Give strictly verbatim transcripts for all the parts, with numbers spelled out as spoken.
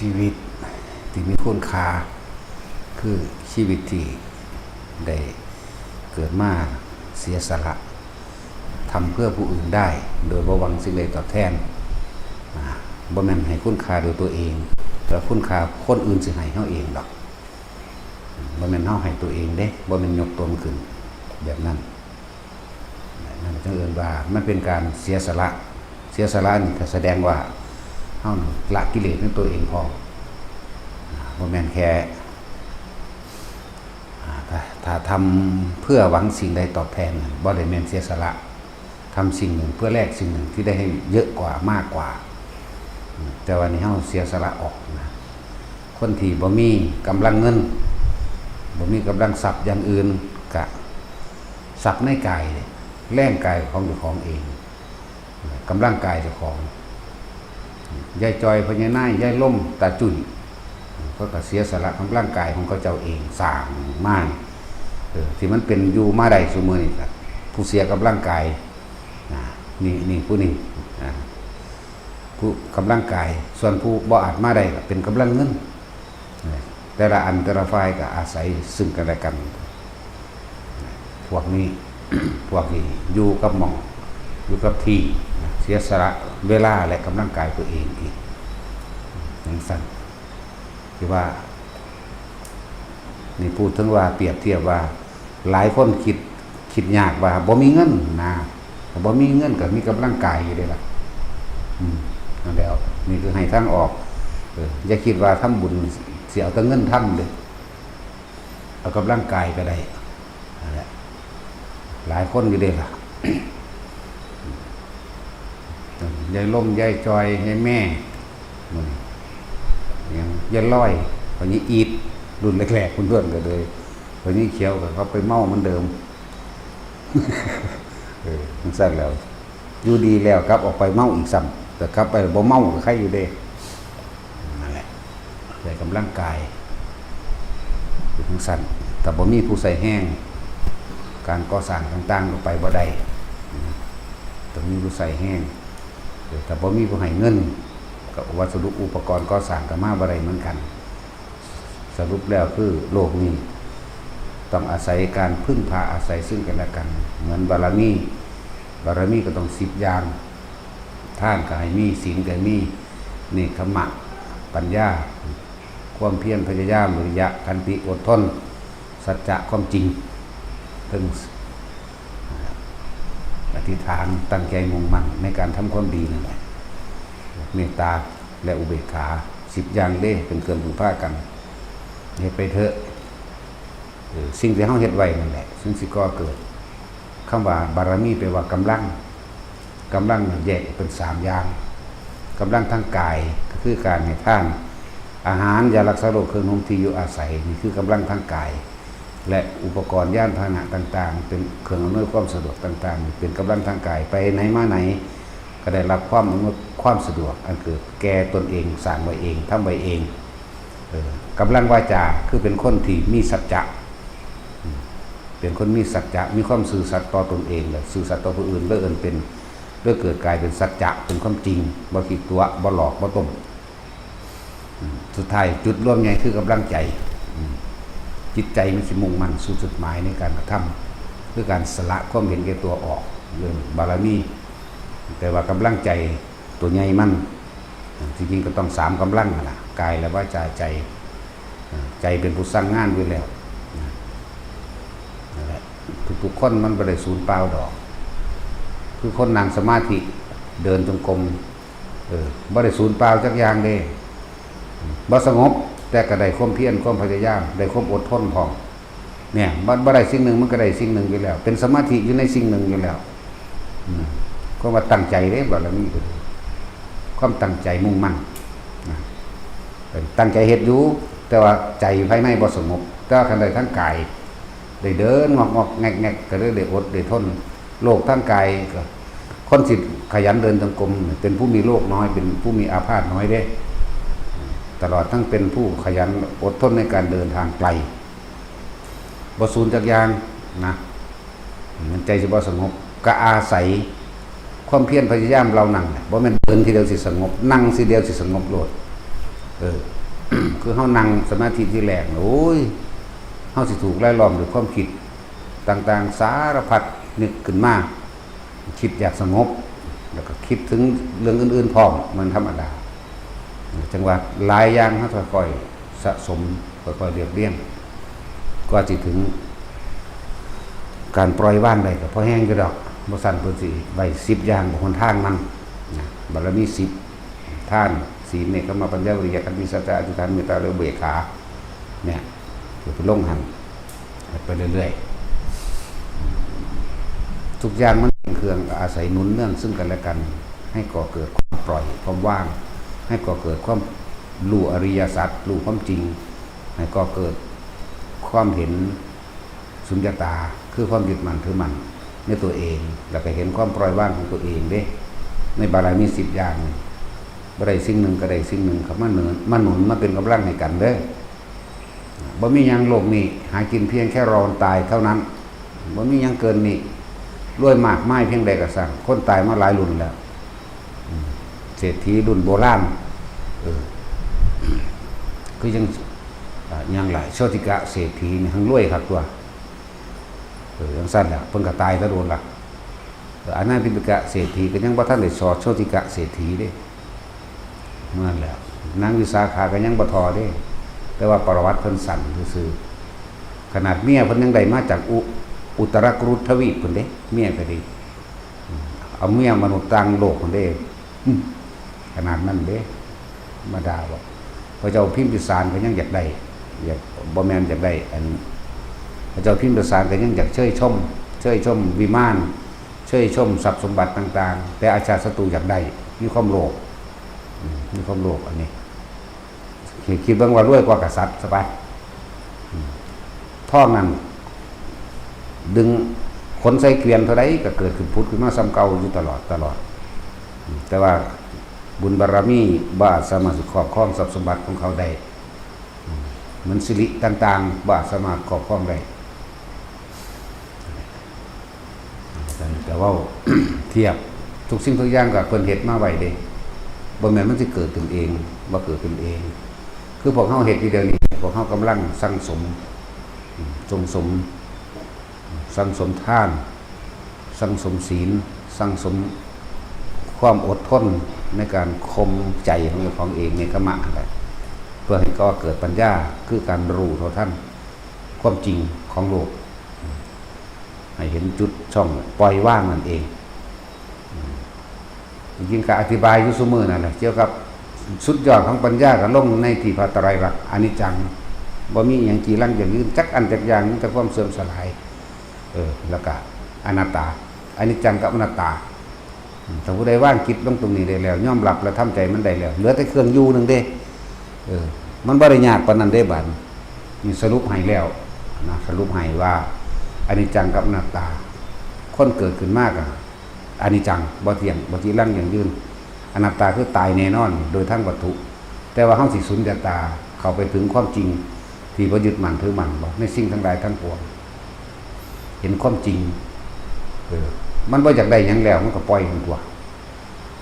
ชีวิตที่มีคุณค่า คือชีวิตที่ได้เกิดมาเสียสละทำเพื่อผู้อื่นได้ โดยบ่หวังสิ่งใดตอบแทน อ่า บ่แม่นให้คุณค่าโดยตัวเอง แต่คุณค่าคนอื่นสิให้เฮาเองดอก บ่แม่นเฮาให้ตัวเองเด้ บ่แม่นยกตนขึ้นแบบนั้น นั่นจั่งเอิ้นว่ามันเป็นการเสียสละ เสียสละนี่ก็แสดงว่าเฮาละกิเลสในตัวเองพร้อม อ่า บ่แม่นแค่ อ่า ถ้า ถ้าทำเพื่อหวังสิ่งใดตอบแทนน่ะ บ่ได้แม่นเสียสละ ทำสิ่งหนึ่งเพื่อแลกสิ่งหนึ่งที่ได้ให้เยอะกว่า มากกว่า อืม แต่ว่านี่เฮาเสียสละออกนะ คนที่บ่มีกำลังเงิน บ่มีกำลังทรัพย์อย่างอื่น กะทรัพย์ในกาย แรงกายของเจ้าของเอง กำลังกายเจ้าของ ยายจอย พ่อใหญ่นาย ยายลม ตาจุ้ย เพิ่นก็เสียสละกำลังกายของเขาเจ้าเองสร้างมา เออ ที่มันเป็นอยู่มาได้ซุมื้อนี้ก็ผู้เสียกำลังกาย นะ นี่ นี่ผู้นี้ อ่า ผู้กำลังกาย ส่วนผู้บ่อาจมาได้ก็เป็นกำลังเงิน แต่ละอันแต่ละฝ่ายก็อาศัยซึ่งกันและกัน พวกนี้ พวกที่อยู่กับหม่อง อยู่กับที่นะ เสียสละเวลาและกำลังกายตัวเองอีก จั่งซั้น ที่ว่า นี่พูดถึงว่าเปรียบเทียบว่า หลายคนคิด คิดยากว่าบ่มีเงินนะ บ่มีเงินก็มีกำลังกายอยู่เด้ล่ะ อืม นั่นแหล้ว นี่คือให้ทางออก เออ อย่าคิดว่าทำบุญสิเอาแต่เงินทำเด้ เอากำลังกายก็ได้ นั่นแหละ หลายคนอยู่เด้ล่ะ ยายลม ยายจอย ยายแม่ มื้อนี้ ยัง ยายลอย พ่อใหญ่อีท รุ่นแรกๆ เพิ่นๆ ก็เลย พ่อใหญ่เขียวก็เขาไปเมาเหมือนเดิม เออ จั่งซั้นแหล้ว อยู่ดีแล้วกลับออกไปเมาอีกซ้ำ แต่กลับไปบ่เมาก็ไคอยู่เด้ นั่นแหละ ได้กำลังกาย อยู่จั่งซั้น ถ้าบ่มีผู้ใช้แรง การก่อสร้างต่างๆ ก็ไปบ่ได้ ต้องมีผู้ใช้แรง เออ ถ้าบ่มีผู้ให้เงิน ก็วัสดุอุปกรณ์ก่อสร้างก็มาบ่ได้เหมือนกัน สรุปแล้วคือโลกนี้ต้องอาศัยการพึ่งพาอาศัยซึ่งกันและกัน เหมือนบารมี บารมีก็ต้องสิบอย่าง ทานก็ให้มี ศีลก็ให้มี เนกขัมมะ ปัญญา ความเพียร พยายาม วิริยะ ขันติ อดทน สัจจะ ความจริง ถึง อธิษฐาน ตั้งใจมุ่งมั่นในการทำความดีนั่นแหละ เมตตา และอุเบกขา สิบอย่างเด้ เป็นเครื่องพึ่งพากัน เฮ็ดไปเถอะ เออ สิ่งที่เฮาเฮ็ดไว้นั่นแหละ สิ่งสิก่อเกิด คำว่าบารมีแปลว่ากำลัง กำลังนี่แยกเป็นสามอย่าง กำลังทางกาย ก็คือการให้ทาน อาหาร ยารักษาโรค เครื่องนุ่ง ที่อยู่อาศัย นี่คือกำลังทางกาย และอุปกรณ์ยานพาหนะต่างๆ เป็นเครื่องอำนวยความสะดวกต่างๆ นี่เป็นกำลังทางกาย ไปไหนมาไหน ก็ได้รับความอำนวยความสะดวก อันเกิดแก่ตนเอง สร้างไว้เอง ทำไว้เอง เออ กำลังวาจา คือเป็นคนที่มีสัจจะ อืม เป็นคนมีสัจจะ มีความซื่อสัตย์ต่อตนเอง และซื่อสัตย์ต่อผู้อื่น เลิกเอิ้นเป็น เลิกเกิดกลายเป็นสัจจะ เป็นความจริง บ่ขี้ตั๋วะ บ่หลอก บ่ต้ม อืม สุดท้ายจุดรวมใหญ่คือกำลังใจ อืม จิตใจมันสิมุ่งมั่นสู่จุดหมายในการกระทำ คือการสละความเห็นแก่ตัวออก เรื่องบารมี แต่ว่ากำลังใจตัวใหญ่มัน ที่จริงก็ต้องสามกำลังนั่นล่ะ กายและวาจาใจ อ่า ใจเป็นผู้สั่งงานอยู่แล้ว นะ นั่นแหละ ทุกๆคนมันบ่ได้สูญเปล่าดอก คือคนนั่งสมาธิ เดินจงกรม เออ บ่ได้สูญเปล่าจักอย่างเด้ บ่สงบ แต่ก็ได้ความเพียร ความพยายาม ได้ความอดทนพร้อม เนี่ย บ่ บ่ได้สิ่งหนึ่งมันก็ได้สิ่งหนึ่งอยู่แล้ว เป็นสมาธิอยู่ในสิ่งหนึ่งอยู่แล้ว อืม ความว่าตั้งใจเด้ บารมีก็ดี ความตั้งใจมุ่งมั่น นะ เป็นตั้งใจเฮ็ดอยู่ แต่ว่าใจภายในบ่สงบ แต่ว่าคันได้ทั้งกาย ได้เดินงอกๆแงกๆ ก็เลยได้อดได้ทน โรคทางกายก็ คนสิขยันเดินจงกรม เป็นผู้มีโรคน้อย เป็นผู้มีอาพาธน้อยเด้ ตลอดทั้งเป็นผู้ขยันอดทนในการเดินทางไกล บ่สูญจักอย่างนะ มันใจสิบ่สงบ ก็อาศัยความเพียรพยายามเหล่านั้นแหละ บ่แม่นเดินทีเดียวสิสงบ นั่งทีเดียวสิสงบโลด เออ คือเฮานั่งสมาธิทีแรกน่ะ โอ้ย เฮาสิถูกรายล้อมด้วยความคิดต่างๆ สารพัดนึกขึ้นมา คิดอยากสงบ แล้วก็คิดถึงเรื่องอื่นๆ พร้อม มันธรรมดา จังว่าหลายอย่างเฮาค่อยๆ สะสม ค่อยๆ เรียบเรียง กว่าสิถึง การปล่อยวางได้ก็พอแฮงอยู่ดอก บ่ซั้นเพิ่นสิไว้สิบอย่างบ่หนทางมัน นะ บารมีสิบ ทาน ศีล เนกขัมมะ ปัญญา วิริยะ ขันติ สัจจะ อธิษฐาน เมตตา และอุเบกขา เนี่ย คือเพิ่นลงหั่น ไปเรื่อยๆ ทุกอย่างมันเป็นเครื่องอาศัยหนุนเนื่องซึ่งกันและกัน ให้ก่อเกิดความปล่อย ความว่าง ให้ก่อเกิดความรู้อริยสัจ รู้ความจริง ให้ก่อเกิดความเห็นสุญญตา คือความยึดมั่นถือมั่นในตัวเอง แล้วก็เห็นความปล่อยวางของตัวเองเด้ ในบารมีสิบอย่างนี่ บ่ได้สิ่งหนึ่งก็ได้สิ่งหนึ่ง เข้ามาหนุน มาหนุน มาเป็นกำลังให้กันเด้อ บ่มีหยังโลกนี้ หากินเพียงแค่รอวันตายเท่านั้น บ่มีหยังเกินนี้ รวยมากมายเพียงใดก็ซ่าง คนตายมาหลายรุ่นแล้ว อืม เศรษฐีรุ่นโบราณ เออ คือยัง อ่า ยังหลาย โชติกะเศรษฐีนี่ หังรวยคักตั๊ว เออ จังซั่นแหละ เพิ่นก็ตายแต่โดนละ เออ อนาถปิณฑิกะเศรษฐีก็ยังบ่ทันได้สอดโชติกะเศรษฐีเด้ นั่นแหละ นางวิสาขาก็ยังบ่ทอเด้ แต่ว่าประวัติเพิ่นสั้นซื่อๆ ขนาดเมียเพิ่นยังได้มาจากอุ อุตรกุรุทวีปพุ้นเด้ เมียก็ดี อืม เอาเมียมนุษย์ต่างโลกพุ้นเด้ อืม ขนาดนั้นเด้ ธรรมดาบ่ พระเจ้าพิมพิสารก็ยังอยากได้ อยาก บ่แม่นอยากได้ อัน พระเจ้าพิมพิสารก็ยังอยากเชยชม เชยชมวิมาน เชยชมทรัพย์สมบัติต่างๆ แต่อาชาติศัตรูอยากได้ มีความโลภ อืม มีความโลภอันนี้ คิด คิดเบิ่งว่ารวยกว่ากษัตริย์ซะไป อืม ทองนั่น ดึงขนใส่เกวียนเท่าใดก็เกิดขึ้นผุดขึ้นมาส่ำเก่าอยู่ตลอด ตลอด อืม แต่ว่าบุญบารมีบ่อาจสามารถสิครอบครองทรัพย์สมบัติของเขาได้ อืม เหมือนสิริต่างๆ บ่อาจสามารถครอบครองได้ แต่เว้า เทียบทุกสิ่งทุกอย่างก็เพิ่นเฮ็ดมาไว้เด้ บ่แม่นมันสิเกิดขึ้นเอง บ่เกิดขึ้นเอง คือพวกเฮาเฮ็ดอยู่เดี๋ยวนี้ พวกเฮากำลังสั่งสม อืม สั่งสม สั่งสมทาน สั่งสมศีล สั่งสมความอดทนในการข่มใจของเจ้าของเอง เนกขัมมะนั่นแหละ เพื่อให้ก่อเกิดปัญญา คือการรู้เท่าทันความจริงของโลก ให้เห็นจุดช่องปล่อยวางนั่นเอง อืม จริงๆก็อธิบายอยู่ซุมื้อนั่นแหละ เกี่ยวกับสุดยอดของปัญญาก็ลงในที่พระไตรลักษณ์ อนิจจัง บ่มีอิหยังจีรังยั่งยืนจักอันจักอย่าง มีแต่ความเสื่อมสลาย เออ แล้วก็อนัตตา อนิจจังกับอนัตตา อืม ถ้าผู้ใดวางจิตลงตรงนี้ได้แล้ว ยอมรับและทำใจมันได้แล้ว เหลือแต่เครื่องอยู่หนึ่งเด้ เออ มันบ่ได้ยากปานนั้นเด้บัดนี้ นี่สรุปให้แล้วนะ สรุปให้ว่าอนิจจังกับอนัตตา คนเกิดขึ้นมาก็อนิจจัง บ่เที่ยง บ่จีรังยั่งยืน อนัตตาคือตายแน่นอนโดยทางวัตถุ แต่ว่าเฮาสิสุญญตาเข้าไปถึงความจริงที่บ่ยึดมั่นถือมั่นบ่ ในสิ่งทั้งหลายทั้งปวง เห็นความจริง เออ มันบ่อยากได้หยังแล้ว มันก็ปล่อยมันตั๊ว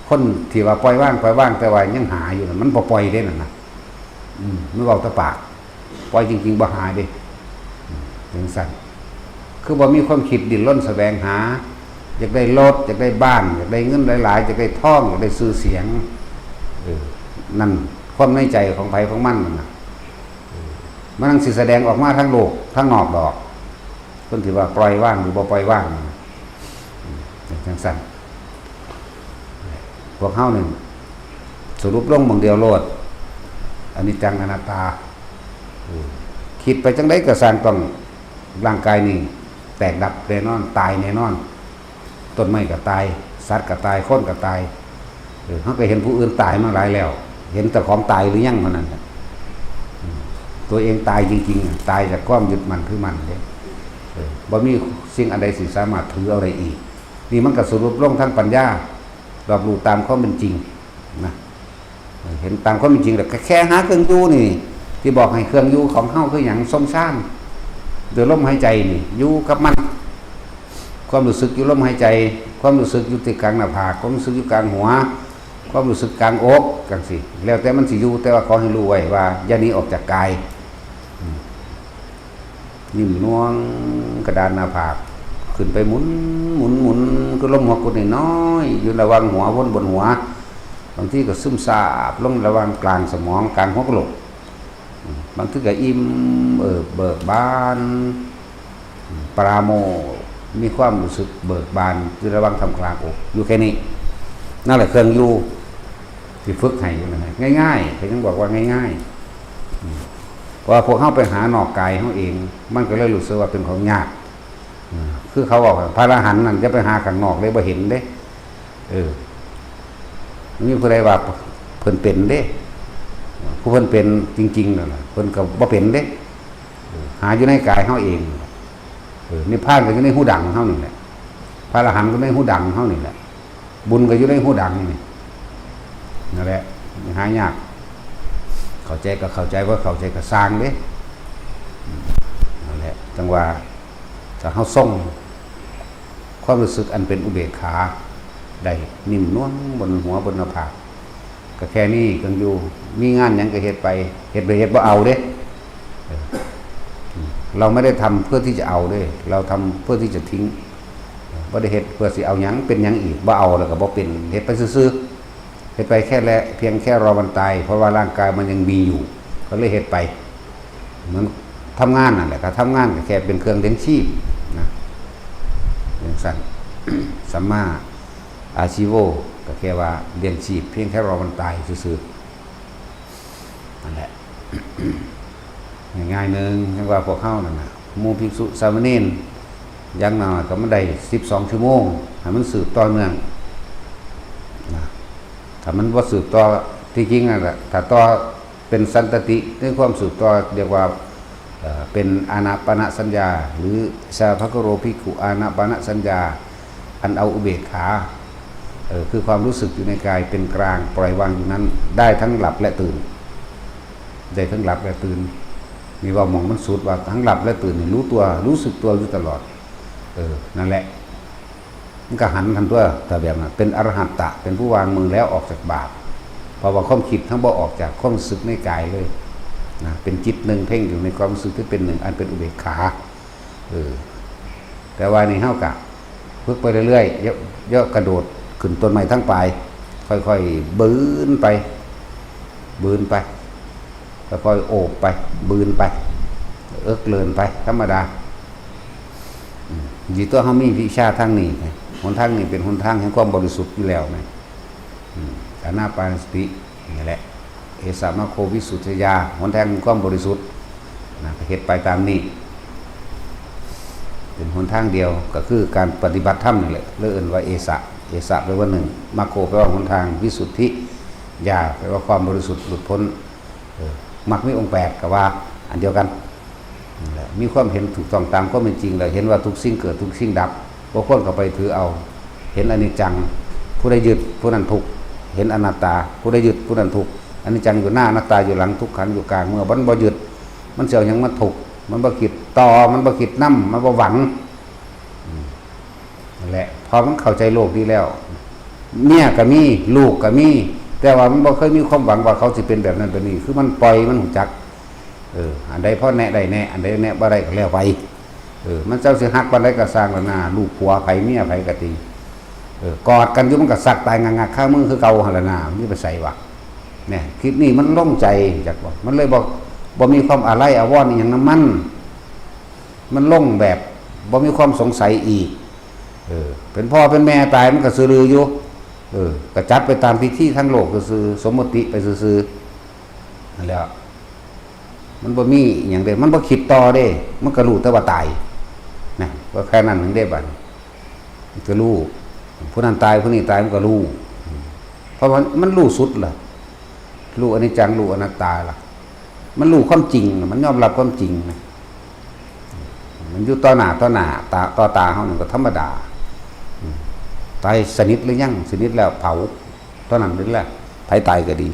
คนที่ว่าปล่อยวาง ปล่อยวาง แต่ว่ายังหาอยู่นั่น มันบ่ปล่อยเด้นั่นนะ อืม มันเว้าแต่ปาก ปล่อยจริงๆ บ่หาเด้ อืม จังซั่น คือบ่มีความคิดดิ้นรนแสวงหา อยากได้รถ อยากได้บ้าน อยากได้เงินหลายๆ อยากได้ทอง อยากได้ชื่อเสียง เออ นั่นความในใจของไผของมันนั่นน่ะ เออ มันจั่งสิแสดงออกมาทางโลก ทางนอกดอก คนที่ว่าปล่อยวางหรือบ่ปล่อยวางนั่นน่ะ อืม จังซั่น พวกเฮานี่สรุปลงหม่องเดียวโลด อนิจจังอนัตตา เออ คิดไปจั่งใดก็ซ่างต้อง ร่างกายนี่แตกดับแน่นอน ตายแน่นอน ต้นไม้ก็ตาย สัตว์ก็ตาย คนก็ตาย เออ เฮาก็เห็นผู้อื่นตายมาหลายแล้ว เห็นเจ้าของตายหรือยังเท่านั้นน่ะ อืม ตัวเองตายจริงๆ ตายจากความยึดมั่นถือมั่นเด้ เออ บ่มีสิ่งอันใดสิสามารถถือเอาได้อีก นี่มันก็สรุปลงทางปัญญา รอบรู้ตามความเป็นจริงนะ เห็นตามความเป็นจริงแล้ว แค่หาเครื่องอยู่นี่ ที่บอกให้เครื่องอยู่ของเฮาคือหยัง ทรงฌาน โดยลมหายใจนี่ อยู่กับมัน ความรู้สึกอยู่ลมหายใจ ความรู้สึกอยู่ที่กลางหน้าผาก ความรู้สึกอยู่กลางหัว ความรู้สึกกลางอกจังซี่ แล้วแต่มันสิอยู่ แต่ว่าขอให้รู้ไว้ว่าอย่าหนีออกจากกาย อืม นิ่มนวลกระดานหน้าผาก ขึ้นไปหมุน หมุน หมุน คือลมหัวกุดน้อยๆ อยู่ระหว่างหัว วนบนหัว บางทีก็ซึมซาบลงระหว่างกลางสมอง กลางหัวกะโหลก อืม บางทีก็อิ่ม เอิบ เบิกบาน อืม ปราโมทย์ มีความรู้สึกเบิกบาน อยู่ระหว่างท่ามกลางอก อยู่แค่นี้ นั่นแหละเครื่องอยู่ ที่ฝึกให้อยู่นั่นแหละ ง่ายๆ ก็ยังบอกว่าง่ายๆ อืม เพราะว่าพวกเฮาไปหานอกกายเฮาเอง มันก็เลยรู้สึกว่าเป็นของยาก อืม คือเขาบอกว่าพระอรหันต์นั่นจะไปหาข้างนอกเลยบ่เห็นเด้ เออ มีผู้ใดว่าเพิ่นเป็นเด้ ผู้เพิ่นเป็นจริงๆนั่นน่ะ เพิ่นก็บ่เป็นเด้ เออ หาอยู่ในกายเฮาเอง เออ นิพพานก็อยู่ในหูดังเฮานี่แหละ พระอรหันต์ก็ในหูดังเฮานี่แหละ บุญก็อยู่ในหูดังนี่ นั่นแหละ หายาก เข้าใจก็เข้าใจ บ่เข้าใจก็ซ่างเด้ อืม นั่นแหละ จังว่า ถ้าเฮาทรงความรู้สึกอันเป็นอุเบกขาได้ นิ่มนวลบนหัวบนหน้าผาก ก็แค่นี้ เครื่องอยู่ มีงานหยังก็เฮ็ดไป เฮ็ดบ่เฮ็ดบ่เอาเด้ เออ เราไม่ได้ทำเพื่อที่จะเอาเด้ เราทำเพื่อที่จะทิ้ง บ่ได้เฮ็ดเพื่อสิเอาหยัง เป็นหยังอีก บ่เอาแล้วก็บ่เป็น เฮ็ดไปซื่อๆ เฮ็ดไปแค่และ เพียงแค่รอวันตาย เพราะว่าร่างกายมันยังมีอยู่ ก็เลยเฮ็ดไป เหมือนทำงานนั่นแหละ ถ้าทำงานก็แค่เป็นเครื่องเลี้ยงชีพนะ จังซั่น สัมมาอาชีโว ก็แค่ว่าเลี้ยงชีพ เพียงแค่รอวันตายซื่อๆ นั่นแหละ ง่ายๆหนึ่ง จังว่าพวกเฮานั่นน่ะ หมู่ภิกษุสามเณร อย่างน้อยก็มันได้สิบสองชั่วโมง ให้มันสืบต่อเนื่องนะ ถ้ามันบ่สืบต่อ ที่จริงนั่นแหละ ถ้าต่อเป็นสันตติ ในความสืบต่อ เรียกว่า เอ่อ เป็นอานาปานสัญญา หรือ สาภะคะโรภิกขุ อานาปานสัญญา อันเอาอุเบกขา เอ่อ คือความรู้สึกอยู่ในกายเป็นกลาง ปล่อยวางอยู่นั้น ได้ทั้งหลับและตื่น ได้ทั้งหลับและตื่น นี่ว่าหม่องมันสุด ว่าทั้งหลับและตื่นนี่รู้ตัว รู้สึกตัวอยู่ตลอด เออ นั่นแหละ มันก็หันทันตัว ถ้าแบบนั้น เป็นอรหัตตะ เป็นผู้วางมือแล้วออกจากบาป เพราะว่าความคิดทั้งบ่ออกจากความรู้สึกในกายเลยนะ เป็นจิตหนึ่งเพ่งอยู่ในความรู้สึกที่เป็นหนึ่ง อันเป็นอุเบกขา เออ แต่ว่านี่เฮากะฝึกไปเรื่อยๆ อย่า อย่ากระโดดขึ้นต้นไม้ทั้งปลาย ค่อยๆ บืนไป บืนไป ค่อยๆ โอบไป บืนไป เอิกเลินไป ธรรมดา อืม ดีตัวเฮามีวิชาทางนี้ไง หนทางนี้เป็นหนทางแห่งความบริสุทธิ์อยู่แล้วไง อืม อานาปานสติ นี่แหละ เอสะมัคโควิสุทธิยา หนทางแห่งความบริสุทธิ์นะ ก็เฮ็ดไปตามนี้ เป็นหนทางเดียว ก็คือการปฏิบัติธรรมนี่แหละ เลยเอิ้นว่าเอสะ เอสะแปลว่าหนึ่ง มัคโคแปลว่าหนทาง วิสุทธิยา แปลว่าความบริสุทธิ์หลุดพ้น เออ มรรคมีองค์แปดก็ว่าอันเดียวกัน นั่นแหละ มีความเห็นถูกต้องตามความเป็นจริง แล้วเห็นว่าทุกสิ่งเกิด ทุกสิ่งดับ บ่ควรเข้าไปถือเอา เห็นอนิจจัง ผู้ใดยึด ผู้นั้นทุกข์ เห็นอนัตตา ผู้ใดยึด ผู้นั้นทุกข์ อนิจจังอยู่หน้า อนัตตาอยู่หลัง ทุกขังอยู่กลาง เมื่อมันบ่ยึด มันสิเอาหยังมาทุกข์ มันบ่คิดต่อ มันบ่คิดนำ มันบ่หวัง อืม นั่นแหละ พอมันเข้าใจโลกนี้แล้ว เมียก็มี ลูกก็มี แต่ว่ามันบ่เคยมีความหวังว่าเขาสิเป็นแบบนั้นแบบนี้ คือมันปล่อย มันรู้จัก เออ อันใดพอแนะได้แนะ อันใดแนะบ่ได้ก็แล้วไป เออ มันเจ้าสิฮักปานใดก็ซ่างละนา ลูกผัวไผเมียไผก็ดี เออ กอดกันอยู่มันก็สักตายงักๆ คามือคือเก่าหั่นละนา มันสิไปไสวะ เนี่ย คลิปนี้มันโล่งใจจักว่า มันเลยบ่ บ่มีความอาลัยอาวรณ์อีหยังนำมัน มันโล่งแบบบ่มีความสงสัยอีก เออ เป็นพ่อเป็นแม่ตายมันก็ซื่อลืออยู่ เออ ก็จัดไปตามพิธีทางโลกซื่อๆ สมมติไปซื่อๆ นั่นแหละ มันบ่มีอหย่างเด้ มันบ่คิดต่อเด้ มันก็รู้แต่ว่าตาย นะ ก็แค่นั้นเองเด้บัดนี้ มันก็รู้ ผู้นั้นตาย ผู้นี้ตาย มันก็รู้ เพราะว่ามันรู้สุดล่ะ รู้อนิจจัง รู้อนัตตาล่ะ มันรู้ความจริงน่ะ มันยอมรับความจริงนะ มันอยู่ต่อหน้าต่อหน้า ตา ต่อตาเฮานี่ก็ธรรมดา อืม ตายสนิทหรือยัง สนิทแล้วเผา เท่านั้นนี่แหละ ไผตายก็ดี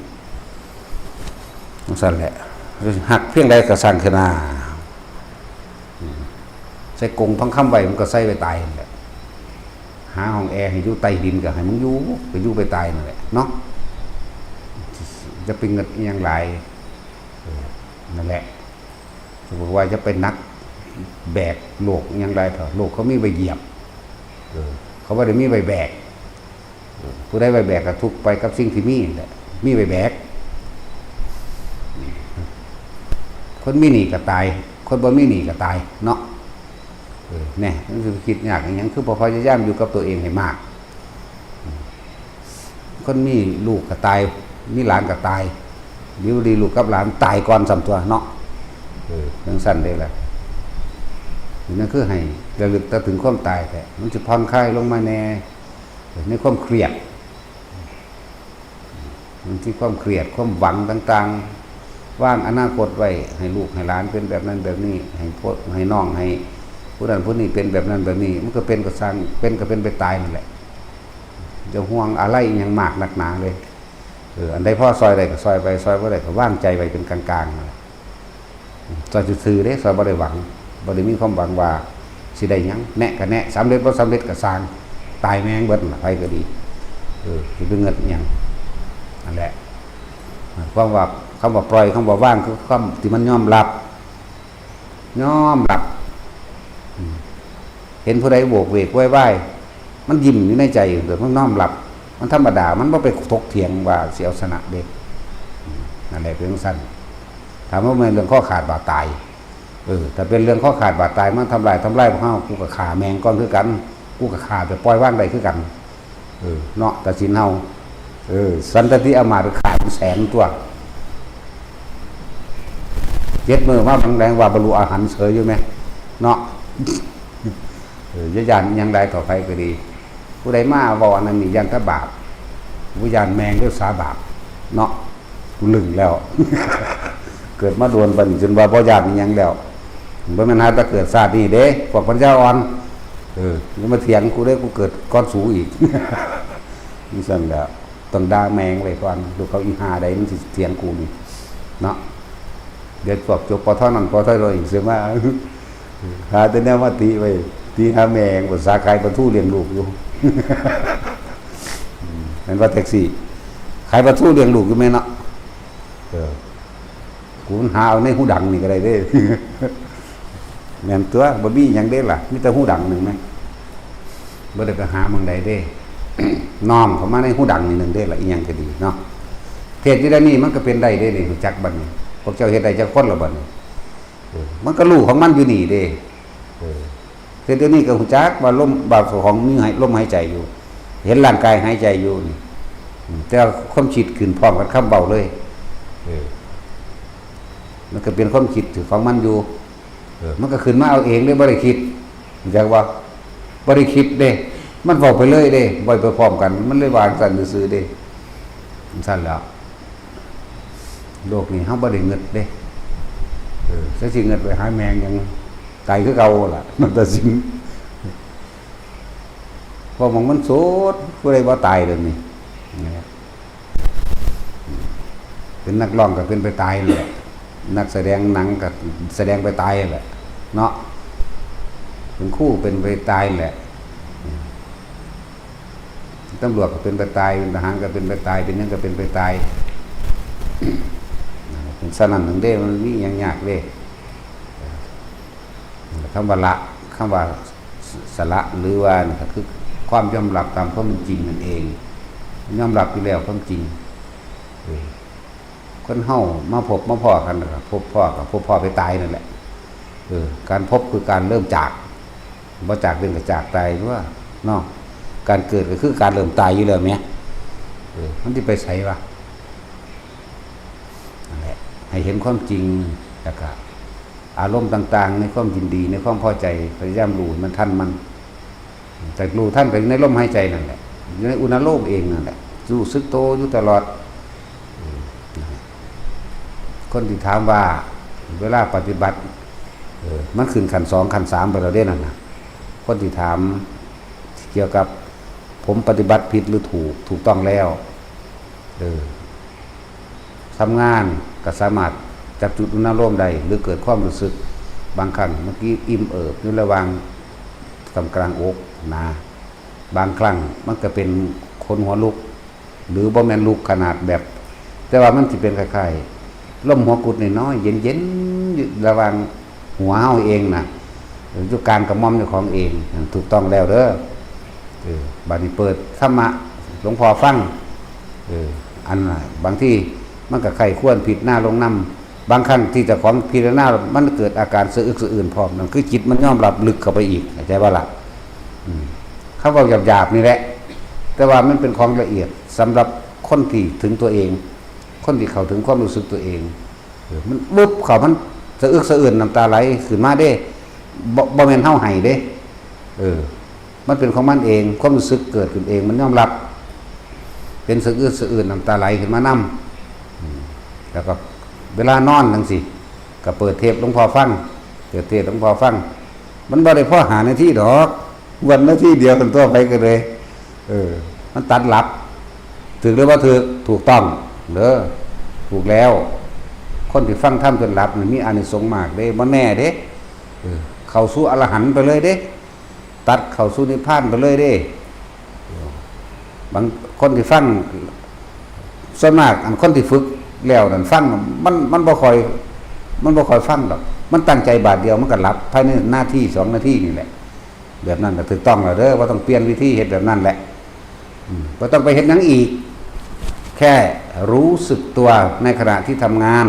จั่งซั่นแหละ ฮักเพียงใดก็ซ่างเถาะนา อืม ใส่กรงทองคำไว้ มันก็ใส่ไว้ตายนั่นแหละ หาห้องแอร์ให้อยู่ใต้ดินก็ให้มึงอยู่ ไปอยู่ไปตายนั่นแหละเนาะ จะไปเงิดอิหยังหลาย เออ นั่นแหละ สมมติว่าจะไปหนักแบกโลกอิหยังหลายเถาะ โลกเขามีไว้เหยียบ เออ เขาบ่ได้มีไว้แบก เออ ผู้ใดไว้แบกก็ทุกข์ไปกับสิ่งที่มีนั่นแหละ มีไว้แบก คนมีหนี้ก็ตาย คนบ่มีหนี้ก็ตายเนาะ เออ แน่ มันสิคิดยากอิหยัง คือบ่พยายามอยู่กับตัวเองให้มาก คนมีลูกก็ตาย มีหลานก็ตาย อยู่ดีลูกกับหลานตายก่อนซ้ำตั๊วเนาะ เออ จั่งซั้นเด้ล่ะ นั่นคือให้ระลึกแต่ถึงความตายแท้ มันสิผ่อนคลายลงมาแน่ ในความเครียด มันสิความเครียด ความหวังต่างๆ วางอนาคตไว้ ให้ลูกให้หลานเป็นแบบนั้นแบบนี้ ให้พ่อ ให้น้อง ให้ผู้นั้นผู้นี้เป็นแบบนั้นแบบนี้ มันก็เป็นก็ซ่าง เป็นก็เป็นไปตายนั่นแหละ จะห่วงอะไรอิหยังมากนักหนาเลย เออ อันใดพอซ่อยได้ก็ซ่อยไป ซ่อยบ่ได้ก็วางใจไว้เป็นกลางๆนั่นแหละ ซ่อยซื่อๆเด้ ซ่อยบ่ได้หวัง บ่ได้มีความหวังว่าสิได้หยัง แนะก็แนะ สำเร็จบ่สำเร็จก็ซ่าง ตายแม่งเบิดล่ะ ไผก็ดี เออ สิไปเงิดอิหยัง นั่นแหละ ความว่า คำว่าปล่อย คำว่าวาง คือคำที่มันยอมรับ ยอมรับ อืม เห็นผู้ใดโหวกเวกโวยวาย มันยิ้มอยู่ในใจอยู่ แต่มันน้อมรับ มันธรรมดา มันบ่ไปถกเถียงว่าสิเอาชนะเด้ อืม นั่นแหละเป็นจั่งซั้น ถามว่าแม่นเรื่องคอขาดบาดตาย เออ ถ้าเป็นเรื่องคอขาดบาดตาย มันทำลาย ทำลายพวกเฮา กูก็ฆ่าแม่งก่อนคือกัน กูก็ฆ่าแบบปล่อยวางได้คือกัน เออ เนาะ ตัดสินเฮา เออ สันตติอำมาตย์ฆ่าเป็นแสนตั๊ว เจ็ดมื้อมาบางแดงว่าบรรลุอรหันต์เฉยอยู่ไหม เนาะ เออ อย่าย้านอิหยังใดต่อไปก็ดี ผู้ใดมาเว้าอันนั้นนี่ย้านแต่บาป บ่ย้านแม่งเด้อ สาบาป เนาะ กูลึงแล้ว เกิดมาโดนปานนี้จนว่าบ่ย้านอิหยังแล้ว บ่แม่นหาแต่เกิดชาตินี้เด้ พวกปัญญาอ่อน เออ อย่ามาเถียงกูเด้ กูเกิดก่อนสูอีก จั่งซั้นแหละ ต้องด่าแม่งไว้ก่อน ลูกเขาอีห่าใดมันสิเถียงกูนี่ เนาะ เดี๋ยวพวกจบ ปท นั่น ปท โท อีก สิมา หาแต่แนวมาติไว้ ติหาแม่ง ภาษาขายปลาทูเลี้ยงลูกอยู่ แม่นว่าแท็กซี่ ขายปลาทูเลี้ยงลูกอยู่แม่นเนาะ เออ กูมันหาเอาในหูดังนี่ก็ได้เด้ แม่นตั๊ว บ่มีหยังเด้ล่ะ มีแต่หูดังหนึ่งแม่น บ่ได้ไปหาหม่องใดเด้ น้อมเข้ามาในหูดังนี่หนึ่งเด้ล่ะ อีหยังก็ดีเนาะ เทศน์อยู่เดี๋ยวนี้มันก็เป็นได้เด้นี่ รู้จักบัดนี้ พวกเจ้าเฮ็ดได้จักคนละบัดนี้ เออ มันก็รู้ของมันอยู่นี่เด้ เออ เทศน์เดี๋ยวนี้ก็รู้จักว่าลม ว่าเจ้าของมีหาย ลมหายใจอยู่ เห็นร่างกายหายใจอยู่นี่ อืม แต่ว่าความคิดขึ้นพร้อมกับคำเว้าเลย เออ มันก็เป็นความคิดของมันอยู่ เออ มันก็ขึ้นมาเอาเองเลย บ่ได้คิด รู้จักบ่ บ่ได้คิดเด้ มันเว้าไปเลยเด้ เว้าไปพร้อมกัน มันเลยว่าจั่งซั้นซื่อๆเด้ จั่งซั้นแหล้ว โลกนี้เฮาบ่ได้เงิดเด้ เออ จักสิเงิดไปหาแม่งหยัง ตายคือเก่าล่ะ มันตัดสิน เพราะหม่องมันสุด ผู้ใดบ่ตายเดี๋ยวนี้ นะ เป็นนักร้องก็เป็นไปตายแหละ นักแสดงหนังก็แสดงไปตายแหละ เนาะ เป็นครูเป็นไปตายแหละ ตำรวจก็เป็นไปตาย เป็นทหารก็เป็นไปตาย เป็นหยังก็เป็นไปตาย เป็นสนั่นหนึ่งเด้ มันมีหยังยากเด้ คำว่าละ คำว่าสละ หรือว่านี่ก็คือความยอมรับตามความเป็นจริงนั่นเอง ยอมรับอยู่แล้วความจริง เออ คนเฮามาพบมาพ้อกันแล้วก็พบพ้อกับพบพ้อไปตายนั่นแหละ เออ การพบคือการเริ่มจาก บ่จากเป็นก็จากตายตัวเนาะ การเกิดก็คือการเริ่มตายอยู่แล้วแหม เออ มันสิไปไสวะ นั่นแหละ ให้เห็นความจริง แล้วก็อารมณ์ต่างๆ ในความยินดี ในความพอใจ พยายามรู้ให้มันทันมัน แต่รู้ทันก็อยู่ในลมหายใจนั่นแหละ อยู่ในอุณาโลมเองนั่นแหละ รู้สึกโตอยู่ตลอด อืม คนที่ถามว่าเวลาปฏิบัติ เออ มันขึ้นขั้นสองขั้นสามไปแล้วเด้นั่นน่ะ คนที่ถามเกี่ยวกับผมปฏิบัติผิดหรือถูก ถูกต้องแล้ว เออ ทำงานก็สามารถจับจุดอุณาโลมได้ หรือเกิดความรู้สึก บางครั้งเมื่อกี้อิ่มเอิบอยู่ระหว่างกำกลางอกนะ บางครั้งมันก็เป็นขนหัวลุก หรือบ่แม่นลุกขนาดแบบ แต่ว่ามันสิเป็นคล้ายๆลมหัวกุดน้อยๆเย็นๆอยู่ระหว่างหัวเฮาเองน่ะ อยู่กลางกระหม่อมเจ้าของเอง ถูกต้องแล้วเด้อ เออ บัดนี้เปิดธรรมะหลวงพ่อฟัง เออ อันน่ะ บางทีมันก็ใคร่ครวญพิจารณาลงนำ บางครั้งที่เจ้าของพิจารณา มันเกิดอาการสะอึกสะอื้นพร้อม นั่นคือจิตมันยอมรับลึกเข้าไปอีก เข้าใจบ่ล่ะ อืม เขาเว้าหยาบๆนี่แหละ แต่ว่ามันเป็นของละเอียดสำหรับคนที่ถึงตัวเอง คนที่เข้าถึงความรู้สึกตัวเอง เออ มันปุ๊บเข้า มันสะอึกสะอื้น น้ำตาไหลขึ้นมาเด้ บ่ บ่แม่นเฮาให้เด้ เออ มันเป็นของมันเอง ความรู้สึกเกิดขึ้นเอง มันยอมรับ เป็นสะอึกสะอื้น น้ำตาไหลขึ้นมานำ อืม แล้วก็เวลานอนจั่งซี้ ก็เปิดเทปหลวงพ่อฟัง เปิดเทปหลวงพ่อฟัง มันบ่ได้พอห้านาทีดอก วันนาทีเดียวกันตัวไปก็เลย เออ มันตัดหลับ ถูกหรือบ่ถูก ถูกต้องเด้อ ถูกแล้ว คนที่ฟังธรรมจนหลับนี่มีอานิสงส์มากเด้ บ่แน่เด้ เออ เข้าสู่อรหันต์ไปเลยเด้ ตัดเข้าสู่นิพพานไปเลยเด้ บางคนที่ฟัง ส่วนมากอันคนที่ฝึกแล้วนั่นฟัง มัน มันบ่ค่อย มันบ่ค่อยฟังดอก มันตั้งใจบาทเดียวมันก็หลับ ภายในนาทีสองนาทีนี่แหละ แบบนั้นก็ถูกต้องแล้วเด้อ บ่ต้องเปลี่ยนวิธี เฮ็ดแบบนั้นแหละ อืม บ่ต้องไปเฮ็ดหยังอีก แค่รู้สึกตัวในขณะที่ทำงาน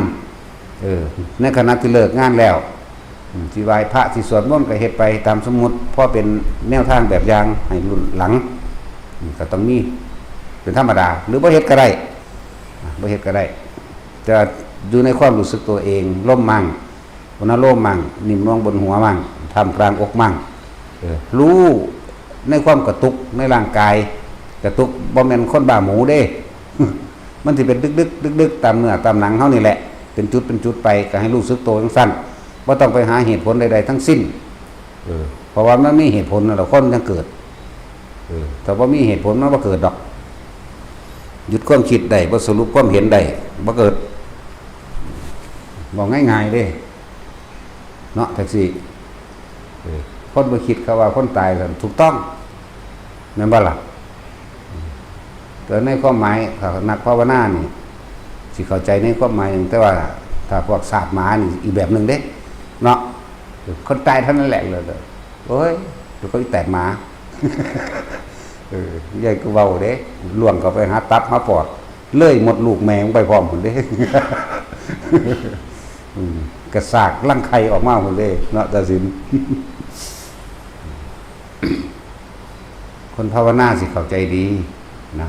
เออ ในขณะที่เลิกงานแล้ว อืม สิไหว้พระ สิสวดมนต์ก็เฮ็ดไปตามสมมุติ พอเป็นแนวทางแบบอย่างให้รุ่นหลัง อืม ก็ต้องมี เป็นธรรมดา หรือบ่เฮ็ดก็ได้ อ่ะ บ่เฮ็ดก็ได้ แต่อยู่ในความรู้สึกตัวเอง ลมมั่ง อุณาโลมมั่ง นิ่มนวลบนหัวมั่ง ท่ามกลางอกมั่ง เออ รู้ในความกระตุกในร่างกาย กระตุก บ่แม่นคนบ้าหมูเด้ มันสิเป็นดึกๆ ดึกๆ ตามเนื้อตามหนังเฮานี่แหละ เป็นจุดเป็นจุดไป ก็ให้รู้สึกตัวจั่งซั้น บ่ต้องไปหาเหตุผลใดๆ ทั้งสิ้น เออ เพราะว่ามันมีเหตุผลนั่นแหละ คนยังเกิด เออ ถ้าบ่มีเหตุผลมันบ่เกิดดอก หยุดความคิดได้ บ่สรุปความเห็นได้ บ่เกิด บอกง่ายๆ เด้ เนาะ แท็กซี่ เออ คนบ่คิดเขาว่าคนตายซั่น ถูกต้อง แม่นบ่ล่ะ แต่ในความหมาย ถ้านักภาวนานี่ สิเข้าใจในความหมายหนึ่ง แต่ว่าถ้าพวกศาสตร์หมานี่อีกแบบหนึ่งเด้ เนาะ คนตายเท่านั้นแหละเลย โอ้ย เดี๋ยวเขาอีแตกหมา เออ ใหญ่ก็เว้าเด้ ล่วงเข้าไปหาตับหาปอด เลยหมดลูกแม่งไปพร้อมหมดเด้ อืม กระสากรังไข่ออกมาหมดเลย เนาะ ตาสิน คนภาวนาสิเข้าใจดีนะ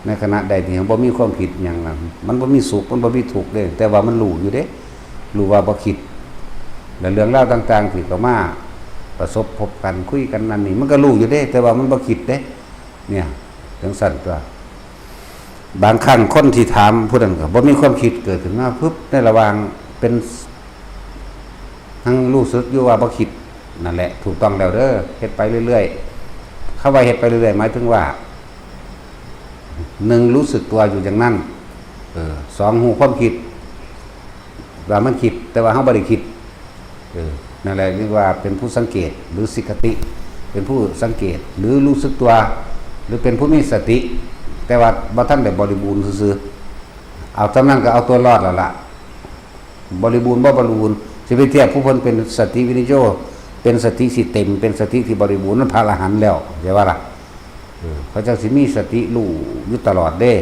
ในขณะใดที่บ่มีความคิดหยังนะ มันบ่มีสุข มันบ่มีทุกข์เด้ แต่ว่ามันรู้อยู่เด้ รู้ว่าบ่คิด และเรื่องราวต่างๆ ที่เข้ามาประสบพบกัน คุยกันนั่นนี่ มันก็รู้อยู่เด้ แต่ว่ามันบ่คิดเด้ เนี่ย จั่งซั้นตั๊ว บางครั้งคนที่ถามผู้นั้นก็บ่มีความคิดเกิดขึ้นมาปุ๊บ ในระหว่างเป็น ทั้งรู้สึกอยู่ว่าบ่คิด นั่นแหละ ถูกต้องแล้วเด้อ เฮ็ดไปเรื่อยๆ คำว่าเฮ็ดไปเรื่อยๆ หมายถึงว่า หนึ่ง รู้สึกตัวอยู่อย่างนั้น เออ สอง รู้ความคิด ว่ามันคิด แต่ว่าเราบ่ได้คิด เออ นั่นแหละเรียกว่าเป็นผู้สังเกต หรือสิกขติ เป็นผู้สังเกต หรือรู้สึกตัว หรือเป็นผู้มีสติ แต่ว่าบ่ทันได้บริบูรณ์ซื่อๆ เอาเท่านั้นก็เอาตัวรอดแล้วล่ะ บริบูรณ์บ่บริบูรณ์ สิไปเทียบผู้เพิ่นเป็นสติวินิโย เป็นสติที่เต็ม เป็นสติที่บริบูรณ์ นั่นพระอรหันต์แล้ว เข้าใจว่าล่ะ เออ เขาเจ้าสิมีสติรู้อยู่ตลอดเด้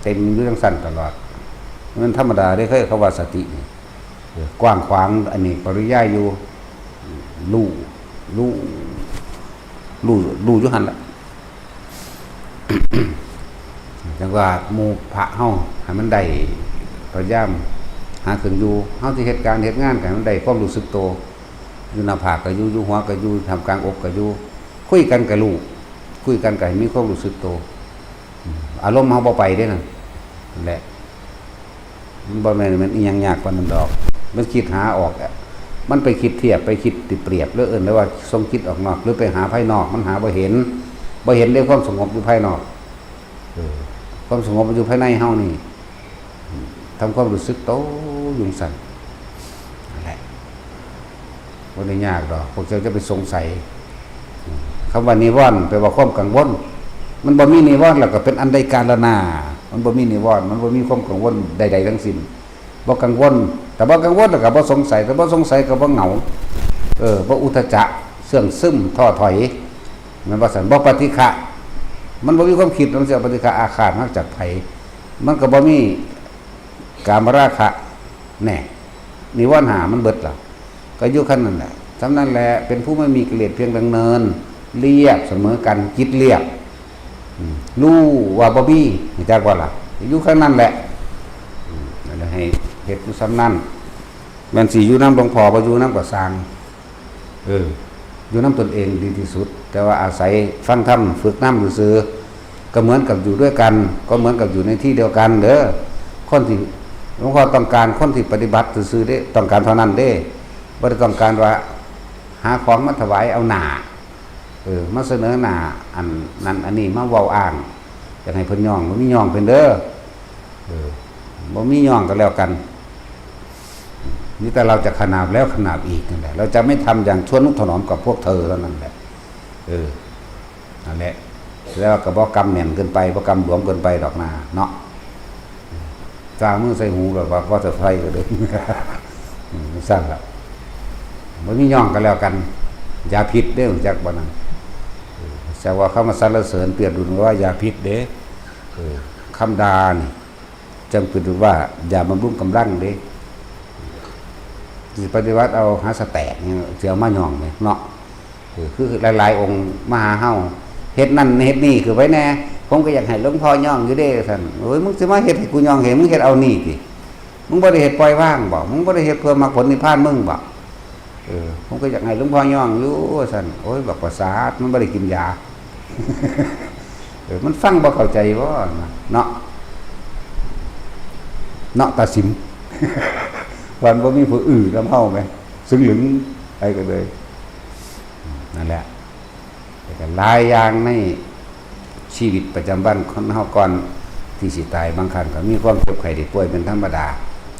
เต็มอยู่จั่งซั้นตลอด มันธรรมดาเด้ เขา เขาว่าสตินี่ เออ กว้างขวาง อันนี้ปริยายอยู่ รู้ รู้ รู้ รู้อยู่หั่นล่ะ จั่งว่าหมู่พระเฮาให้มันได้ พยายามหาเครื่องอยู่ เฮาสิเฮ็ดการเฮ็ดงานก็ให้มันได้ความรู้สึกโต อยู่หน้าผากก็อยู่ อยู่หัวก็อยู่ ท่ามกลางอกก็อยู่ คุยกันก็รู้ คุยกันก็ให้มีความรู้สึกโต อืม อารมณ์เฮาบ่ไปเด้นั่น นั่นแหละ มันบ่แม่น มันอิหยังยากปานนั้นดอก มันคิดหาออกอะ มันไปคิดเทียบ ไปคิดติเปรียบ หรือเอิ้นได้ว่าส่งจิตออกนอก หรือไปหาภายนอก มันหาบ่เห็น บ่เห็นได้ความสงบอยู่ภายนอก เออ ความสงบมันอยู่ภายในเฮานี่ ทำความรู้สึกโตอยู่จั่งซั้น นั่นแหละ บ่ได้ยากดอก พวกเจ้าจะไปสงสัย คำว่านิวรณ์แปลว่าความกังวล มันบ่มีนิวรณ์แล้วก็เป็นอันได้การแล้วนา มันบ่มีนิวรณ์ มันบ่มีความกังวลใดๆทั้งสิ้น บ่กังวล แต่บ่กังวลแล้วก็บ่สงสัย แต่บ่สงสัยก็บ่เหงา เออ บ่อุทธัจจะ เสื่องซึม ท้อถอย แม่นบ่ซั่น บ่ปฏิฆะ มันบ่มีความคิด มันสิเอาปฏิฆะอาฆาตมาจากไผ มันก็บ่มีกามราคะ แน่ นิวรณ์ห้ามันเบิดแล้ว ก็อยู่ขั้นนั้นแหละ ส่ำนั้นแหละ เป็นผู้ไม่มีกิเลสเพียงดังเนิน เรียบเสมอกัน จิตเรียบ อืม รู้ว่าบ่มี รู้จักบ่ล่ะ อยู่ขั้นนั้นแหละ อืม นั่นแหละ ให้เฮ็ดอยู่ส่ำนั้น แม่นสิอยู่นำหลวงพ่อ บ่อยู่นำก็ซ่าง เออ อยู่นำตนเองดีที่สุด แต่ว่าอาศัยฟังธรรม ฝึกนำซื่อๆ ก็เหมือนกับอยู่ด้วยกัน ก็เหมือนกับอยู่ในที่เดียวกันเด้อ คนที่หลวงพ่อต้องการคนที่ปฏิบัติซื่อๆเด้ ต้องการเท่านั้นเด้ บ่ได้ต้องการว่าหาของมาถวายเอาหน้า เออ มาเสนอหน้า อันนั้นอันนี้ มาเว้าอ้าง อยากให้เพิ่นย่อง บ่มีย่องเพิ่นเด้อ เออ บ่มีย่องก็แล้วกัน นี่แต่เราจะขนาบแล้วขนาบอีกนั่นแหละ เราจะไม่ทำอย่างทะนุถนอมกับพวกเธอเท่านั้นแหละ เออ นั่นแหละ แล้วก็บ่กำแน่นเกินไป บ่กำหลวมเกินไปดอกนาเนาะ จางมือใส่หูแบบว่าพอจะไฟก็เลย อืม ซั่นล่ะ บ่มีย่องกันแล้วกัน อย่าผิดเด้อ จักบ่นั้น เออ แต่ว่าคำว่าสรรเสริญเปรียบดุลว่าอย่าผิดเด้ เออ คำด่านี่ จังเป็นว่าอย่าบำรุงกำลังเด้ สิปฏิบัติเอาหาสแตกเนี่ย สิเอามาย่องเนี่ยเนาะ เออ คือหลายๆองค์มาหาเฮา เฮ็ดนั่นเฮ็ดนี่คือไว้แน่ ผมก็อยากให้หลวงพ่อย่องอยู่เด้ ซั่น โอ้ย มึงสิมาเฮ็ดให้กูย่อง ให้มึงเฮ็ดเอานี่ติ มึงบ่ได้เฮ็ดปล่อยวางบ่ มึงบ่ได้เฮ็ดเพื่อมรรคผลนิพพานมึงบ่ เออ ผมก็อยากให้หลวงพ่อย่องอยู่ ซั่น โอ้ย บักประสาท มันบ่ได้กินยา เออ มันฟังบ่เข้าใจบ่ เนาะ เนาะตาสิม วันบ่มีผู้อื้อนำเฮาแหม ซึ่งหลึงไปก็เลย นั่นแหละ แต่ก็หลายอย่างในชีวิตประจำวันคนเฮาก่อนที่สิตาย บางครั้งก็มีความเจ็บไข้ได้ป่วยเป็นธรรมดา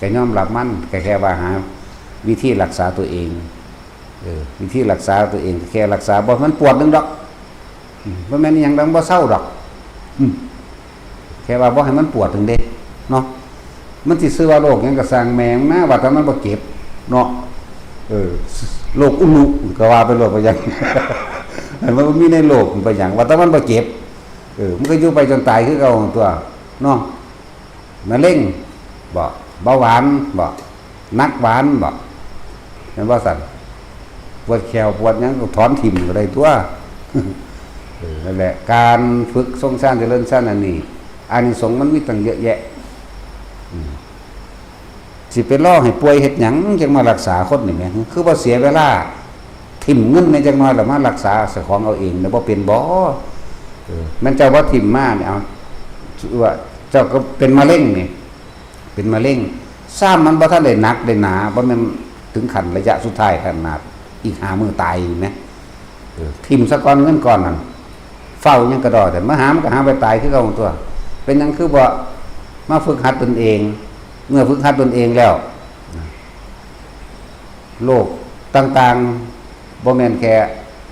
ก็ยอมรับมัน ก็แค่ว่าหาวิธีรักษาตัวเอง เออ วิธีรักษาตัวเอง แค่รักษาบ่ให้มันปวดหนึ่งดอก อืม บ่แม่นอิหยังดอก บ่เซาดอก อืม แค่ว่าบ่ให้มันปวดหนึ่งเด้ เนาะ มันสิชื่อว่าโรคหยังก็ซ่างแม่งนะ ว่าแต่มันบ่เจ็บ เนาะ เออ โรคอุลุก็ว่าไปโลด บ่หยัง อันมันบ่มีในโลก มันไปหยัง ว่าแต่มันบ่เจ็บ เออ มันก็อยู่ไปจนตายคือเก่าตัว เนาะ มะเร็งบ่ เบาหวานบ่ หนักหวานบ่ แม่นบ่ซั่น ปวดแข้วปวดหยังก็ถอนถิ่มก็ได้ตัว เออ นั่นแหละ การฝึกทรงฌานเจริญฌานอันนี้ อานิสงส์มันมีตั้งเยอะแยะ อืม สิไปรอให้ป่วยเฮ็ดหยัง จังมารักษาคนนี่แหม คือบ่เสียเวลา ถิ่มเงินในจักหน่อยแล้วมารักษาเจ้าของเอาเองเนี่ย บ่เป็นบ่ เออ แม่นเจ้าบ่ถิ่มมาเนี่ย เอา ว่าเจ้าก็เป็นมะเร็งนี่ เป็นมะเร็ง ซ้ำมันบ่ทันได้หนักได้หนา บ่แม่นถึงขั้นระยะสุดท้ายขนาด อีกห้ามื้อตายแหม เออ ถิ่มซะก่อนเงินก้อนนั้น เฝ้าหยังกะดอ แต่มาหามันก็หาไปตายคือเก่าตัว เป็นหยังคือบ่มาฝึกหัดตนเอง เมื่อฝึกหัดตนเองแล้ว โรคต่างๆ บ่แม่นแค่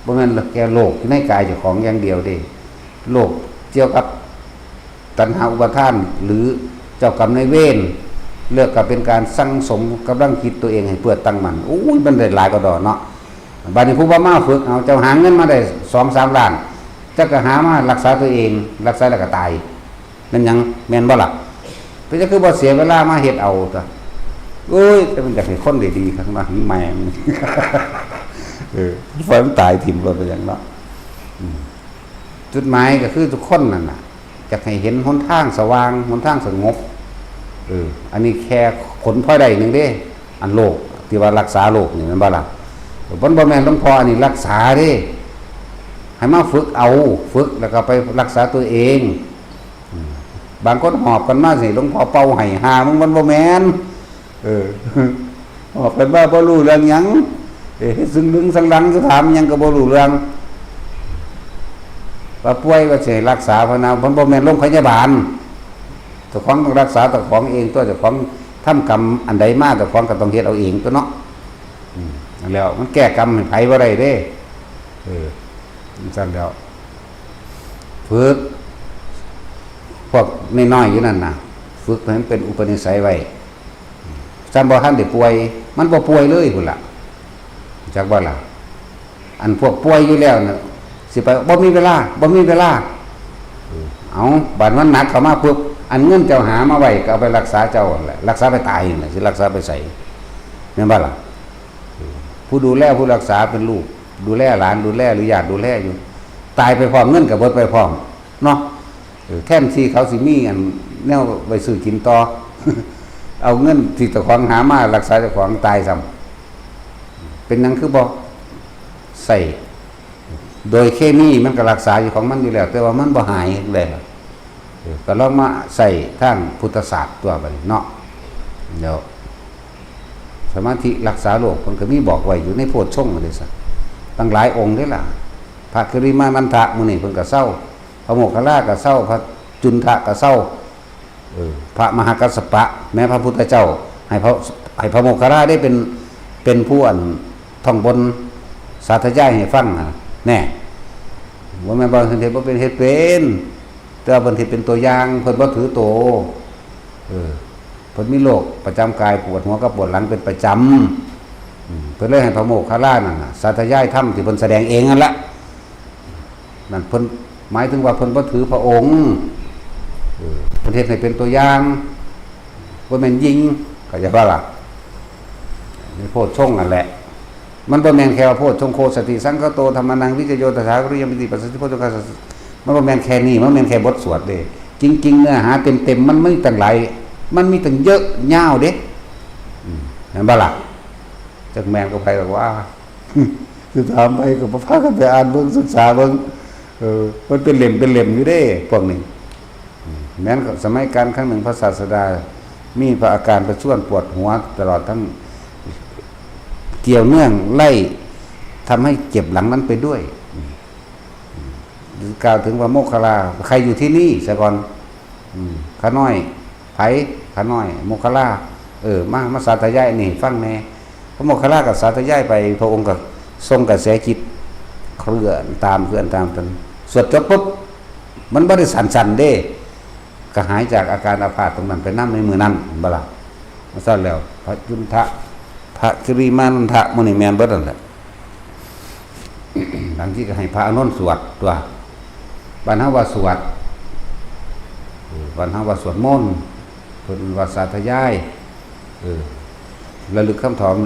บ่แม่นแค่โรคอยู่ในกายเจ้าของอย่างเดียวเด้ โรคเกี่ยวกับตัณหาอุปาทาน หรือเจ้ากรรมนายเวร เรียกว่าเป็นการสั่งสมกำลังจิตตัวเองให้เพื่อตั้งมั่น โอ้ย มันได้หลายกะดอเนาะ บัดนี้ผู้บ่มาฝึก เอา เจ้าหาเงินมาได้สองสามล้าน เจ้าก็หามารักษาตัวเอง รักษาแล้วก็ตาย แม่นหยัง แม่นบ่ล่ะ เป็นจั่งคือบ่เสียเวลามาเฮ็ดเอาตัว โอ้ย แต่มันอยากให้คนได้ดีข้างหลังแม่ง เออ ไฟมันตายถิ่มรถไปอย่างเนาะ อืม จุดหมายก็คือทุกคนนั่นน่ะ อยากให้เห็นหนทางสว่าง หนทางสงบ เออ อันนี้แค่ผลพลอยได้หนึ่งเด้ อันโรค ที่ว่ารักษาโรคนี่แม่นบ่ล่ะ มันบ่แม่นหลวงพ่ออันนี้รักษาเด้ ให้มาฝึกเอา ฝึกแล้วก็ไปรักษาตัวเอง อืม บางคนหอบกันมาสิ หลวงพ่อเป่าให้ หามึง มันบ่แม่น เออ หอบกันมาบ่รู้เรื่องหยัง เออ เฮ็ดซึ่งลึงสังหลัง สิถามหยังก็บ่รู้เรื่อง ว่าป่วยว่าสิให้รักษาพะนะ มันบ่แม่นโรงพยาบาล เจ้าของต้องรักษาเจ้าของเองตัว เจ้าของทำกรรมอันใดมา เจ้าของก็ต้องเฮ็ดเอาเองตัวเนาะ อืม นั่นแหล้ว มันแก้กรรมให้ไผบ่ได้เด้ เออ จั่งซั่นแหล้ว ฝึก พวกน้อยๆอยู่นั่นน่ะ ฝึกให้มันเป็นอุปนิสัยไว้ ซ้ำบ่ทันได้ป่วย มันบ่ป่วยเลยพุ้นล่ะ จักว่าล่ะ อันพวกป่วยอยู่แล้วน่ะ สิไป บ่มีเวลา บ่มีเวลา เอา บัดมันหนักเข้ามาปุ๊บ อันเงินเจ้าหามาไว้ก็เอาไปรักษาเจ้าหั่นแหละ รักษาไปตายนั่นแหละ สิรักษาไปไส แม่นบ่ล่ะ ผู้ดูแลผู้รักษาเป็นลูก ดูแลหลาน ดูแลหรือญาติ ดูแลอยู่ ตายไปพร้อม เงินก็เบิดไปพร้อม เนาะ เออ แทนที่เขาสิมีอันแนวไว้ซื้อกินต่อ เอาเงินที่เจ้าของหามารักษาเจ้าของตายซ้ำ เป็นหยังคือบ่ใช้ โดยเคมีมันก็รักษาอยู่ของมันอยู่แล้ว แต่ว่ามันบ่หายเลย เออ ก็ลองมาใช้ทางพุทธศาสตร์ตัวบัดนี้เนาะ เดี๋ยว สมาธิรักษาโรค เพิ่นก็มีบอกไว้อยู่ในโพชฌงค์เด้ซะ ตั้งหลายองค์เด้ล่ะ พระกิริมานันทะหมู่นี้เพิ่นก็เซา พระโมคคัลลาก็เซา พระจุนทะก็เซา เออ พระมหากัสสปะ แม้พระพุทธเจ้า ให้พระ ให้พระโมคคัลลาได้เป็น เป็นผู้อันท่องบนสาธยายให้ฟังหั่น แน่ บ่แม่นว่าเพิ่นเฮ็ดบ่เป็น เฮ็ดเป็น แต่ว่าเพิ่นเฮ็ดเป็นตัวอย่าง เพิ่นบ่ถือโต เออ เพิ่นมีโรคประจำกาย ปวดหัวกับปวดหลังเป็นประจำ อืม เพิ่นเลยให้พระโมคคัลลานั่นน่ะ สาธยายธรรมที่เพิ่นแสดงเองนั่นละ นั่นเพิ่นหมายถึงว่าเพิ่นบ่ถือพระองค์ เออ เพิ่นเฮ็ดให้เป็นตัวอย่าง บ่แม่นยิง เข้าใจบ่ล่ะ ในโพชฌงค์นั่นแหละ มันบ่แม่นแค่ว่าโพชฌงค์โค สติสังคโต ธัมมานังวิจโย ตถาคตโต ยมปิติ ปัสสัทธิโพชฌงคา มันบ่แม่นแค่นี้ มันแม่นแค่บทสวดเด้ จริงๆ เนื้อหาเต็มๆ มันมีตั้งหลาย มันมีตั้งเยอะยาวเด้ อืม แม่นบ่ล่ะ จักแม่นก็ไผดอกว่า สิถามไผก็บ่พากันไปอ่านเบิ่ง ศึกษาเบิ่ง เออ มันเป็นเล่มเป็นเล่มอยู่เด้ พวกนี้ อืม แม้นสมัยกาลครั้งหนึ่งพระศาสดา มีพระอาการประชวนปวดหัวตลอดทั้ง เกี่ยวเนื่องไล่ทำให้เจ็บหลังนั้นไปด้วย อืม อืม กล่าวถึงว่าโมคคัลลา ใครอยู่ที่นี่ซะก่อน อืม ข้าน้อย ไผ ข้าน้อย โมคคัลลา เออ มา มาสาธยายนี่ฟังแน่ พระโมคคัลลาก็สาธยายไป พระองค์ก็ทรงกระแสจิตเคลื่อนตาม เคลื่อนตาม จนสวดจบปุ๊บ มันบ่ได้สั่นๆเด้ ก็หายจากอาการอาพาธตรงนั้นไปนำในมื้อนั้น บ่ล่ะ มาซั่นแล้ว พระจุนทะ พระกิริมานันทะ หมู่นี้แม่นเบิดนั่นแหละ บางทีก็ให้พระอานนท์สวดตัว บ้านเฮาว่าสวด เออ บ้านเฮาว่าสวดมนต์ เพิ่นว่าสาธยาย เออ ระลึกคำถาม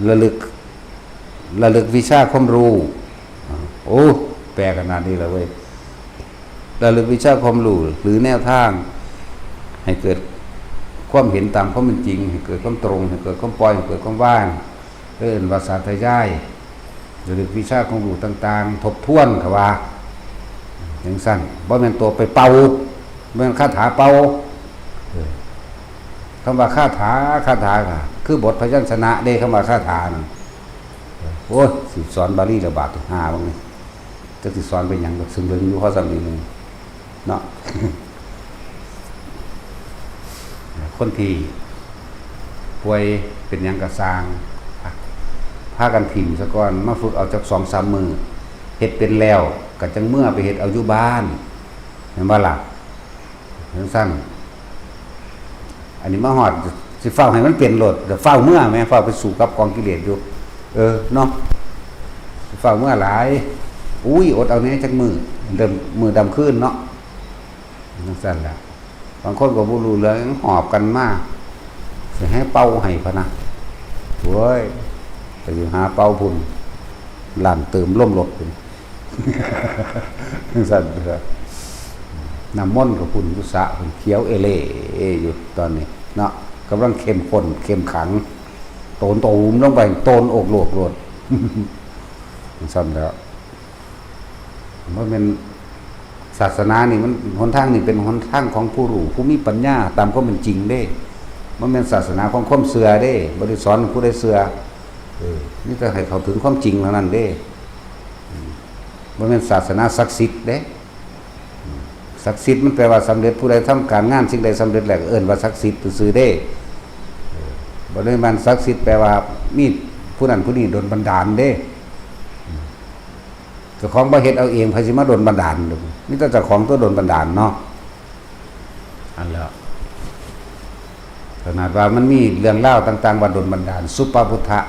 ระลึก ระลึกวิชาความรู้ โอ้ แปลขนาดนี้แล้วเว้ย ระลึกวิชาความรู้หรือแนวทาง ให้เกิดความเห็นตามความเป็นจริง ให้เกิดความตรง ให้เกิดความปล่อย ให้เกิดความว่าง เอิ้นว่าสาธยาย ระลึกวิชาความรู้ต่างๆ ทบทวน เขาว่าจั่งซั้น บ่แม่นตัวไปเป่า บ่แม่นคาถาเป่า เออ คำว่าคาถา คาถาก็คือบทพยัญชนะเด้ คำว่าคาถานั่น โอ้ย สิสอนบาลีแล้วบาดหาบัดนี้ จักสิสอนไปหยัง ก็ซึ่งเบิ่งอยู่พอส่ำนี้หนึ่งเนาะ คนที่ป่วยเป็นหยังก็ซ่าง พากันถิ่มซะก่อน มาฝึกเอาจักสองสามมื้อ เฮ็ดเป็นแล้วก็จั่งเมือไปเฮ็ดเอาอยู่บ้าน แม่นบ่ล่ะ? จั่งซั้น อันนี้มาฮอด สิฟ้าวให้มันเป็นโลด เดี๋ยวฟ้าวเมือแหม ฟ้าวไปสู้กับกองกิเลสอยู่ เออ เนาะ สิฟ้าวเมือหลาย อุ้ย อดเอาแหน่จักมื้อ เดิม มื้อดำคืนเนาะ จั่งซั้นล่ะ บางคนก็บ่รู้เรื่อง หอบกันมา สิให้เป่าให้พะนะ โอ้ย ไปอยู่หาเป่าพุ้น ร้านเติมลมรถพุ้น จั่งซั้นเด้อ น้ำมนต์ก็พุ้น อยู่สระพุ้น เขียวเอเล่อยู่ตอนนี้เนาะ กำลังเข้มข้น เข้มขัง โตนตูมลงไป โตนโอกโลกโลด จั่งซั้นแล้ว บ่แม่น ศาสนานี่มัน หนทางนี่เป็นหนทางของผู้รู้ ผู้มีปัญญาตามความเป็นจริงเด้ บ่แม่นศาสนาของความเชื่อเด้ บ่ได้สอนผู้ใดเชื่อ เออ มีแต่ให้เข้าถึงความจริงเท่านั้นเด้ อืม บ่แม่นศาสนาศักดิ์สิทธิ์เด้ อืม ศักดิ์สิทธิ์มันแปลว่าสำเร็จ ผู้ใดทำการงานสิ่งใดสำเร็จแล้วก็เอิ้นว่าศักดิ์สิทธิ์ซื่อๆเด้ เออ บ่ได้แม่นศักดิ์สิทธิ์แปลว่ามีผู้นั้นผู้นี้ดลบันดาลเด้ อืม เจ้าของบ่เฮ็ดเอาเอง ไผสิมาดลบันดาล มีแต่เจ้าของตัวดลบันดาลเนาะ อันแล้ว ขนาดว่ามันมีเรื่องราวต่างๆ ว่าดลบันดาล สุปพุทธะ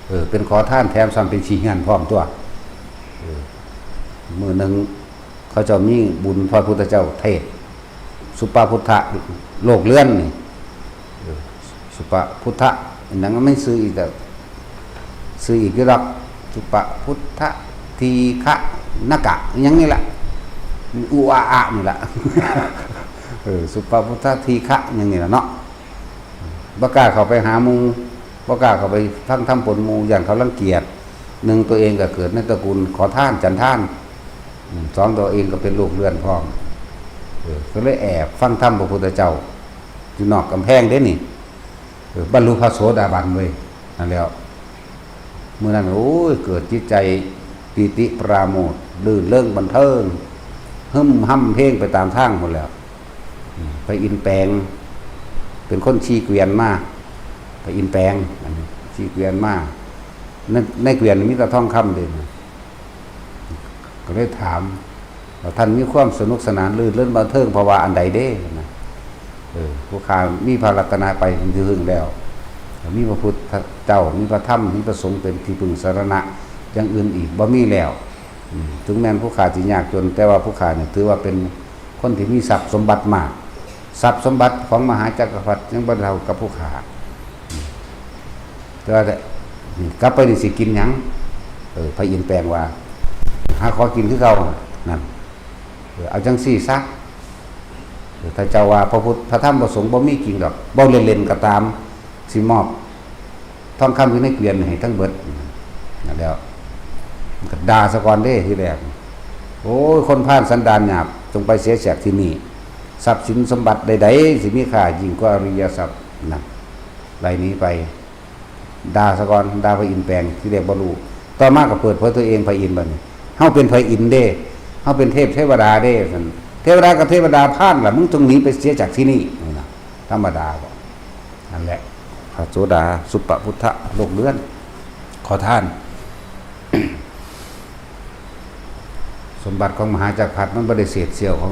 เออ เป็นขอทานแถมซ้ำเป็นขี้เหื่อนพร้อมตัว เออ มื้อหนึ่งเขาเจ้ามีบุญพระพุทธเจ้าเทศน์ สุปพุทธะ โลกเรือนนี่ เออ สุปพุทธะ อันนั้นไม่ซื้ออีกแล้ว ซื้ออีกอยู่ดอก สุปพุทธะ ทีฆะ นกะ อย่างนี้แหละ อุอาอะนี่แหละ เออ สุปพุทธะ ทีฆะ อย่างนี้แหละเนาะ บ่กล้าเข้าไปหาหมู่ บ่กล้าเข้าไปฟังธรรมปนหมู่ ย่านเขารังเกียจ หนึ่งตัวเองก็เกิดในตระกูลขอทานฉันทาน อืม สองตัวเองก็เป็นลูกเรือนพร้อม เออ ก็เลยแอบฟังธรรมพระพุทธเจ้า อยู่นอกกำแพงเด้นี่ เออ บรรลุพระโสดาบันเว้ย นั่นแล้ว มื้อนั้น โอ้ย เกิดจิตใจปีติปราโมทย์ รื่นเริงบันเทิง ฮึ่มฮ่ำเพลงไปตามทางหมดแล้ว อืม ไปอินแปลง เป็นคนขี่เกวียนมา ไปอินแปลง อันนี้ ขี่เกวียนมา ใน ในเกวียนมีแต่ทองคำเด้นะ ก็เลยถามว่า ท่านมีความสนุกสนานรื่นเริงบันเทิงเพราะว่าอันใดเด้นะ เออ ผู้ข้ามีพระรัตนตรัยไปถึงที่พึ่งแล้ว มีพระพุทธเจ้า มีพระธรรม มีพระสงฆ์เป็นที่พึ่งสรณะ อย่างอื่นอีกบ่มีแล้ว อืม ถึงแม้นผู้ข้าสิยากจน แต่ว่าผู้ข้าเนี่ยถือว่าเป็นคนที่มีทรัพย์สมบัติมาก ทรัพย์สมบัติของมหาจักรพรรดิยังบ่เท่ากับผู้ข้า อืม แต่ว่า อืม กลับไปนี่สิกินหยัง เออ พระอินทร์แปลงว่า หาขอกินคือเก่า นั่น เออ เอาจังซี่ซะ เออ ถ้าเจ้าว่าพระพุทธ พระธรรม พระสงฆ์บ่มีจริงดอก เว้าเล่นๆ ก็ตาม สิมอบทองคำอยู่ในเกวียนให้ทั้งเบิด นั่นแล้ว มันก็ด่าซะก่อนเด้ทีแรก โอ้ย คนพาลสันดานหยาบ จงไปเสียจากที่นี่ ทรัพย์สินสมบัติใดๆ สิมีค่ายิ่งกว่าอริยทรัพย์ นั่น ไล่หนีไป ด่าซะก่อน ด่าพระอินทร์แปลง ทีแรกบ่รู้ ต่อมาก็เปิดเผยตัวเองพระอินทร์บัดนี้ เฮาเป็นพระอินทร์เด้ เฮาเป็นเทพเทวดาเด้ ซั่น เทวดากับเทวดา พาลล่ะ มึงจงหนีไปเสียจากที่นี่ นั่นน่ะ ธรรมดาบ่ นั่นแหละ พระโสดา สุปพุทธะ โลกเรือน ขอทาน สมบัติของมหาจักรพรรดิมันบ่ได้เศษเสี้ยวของ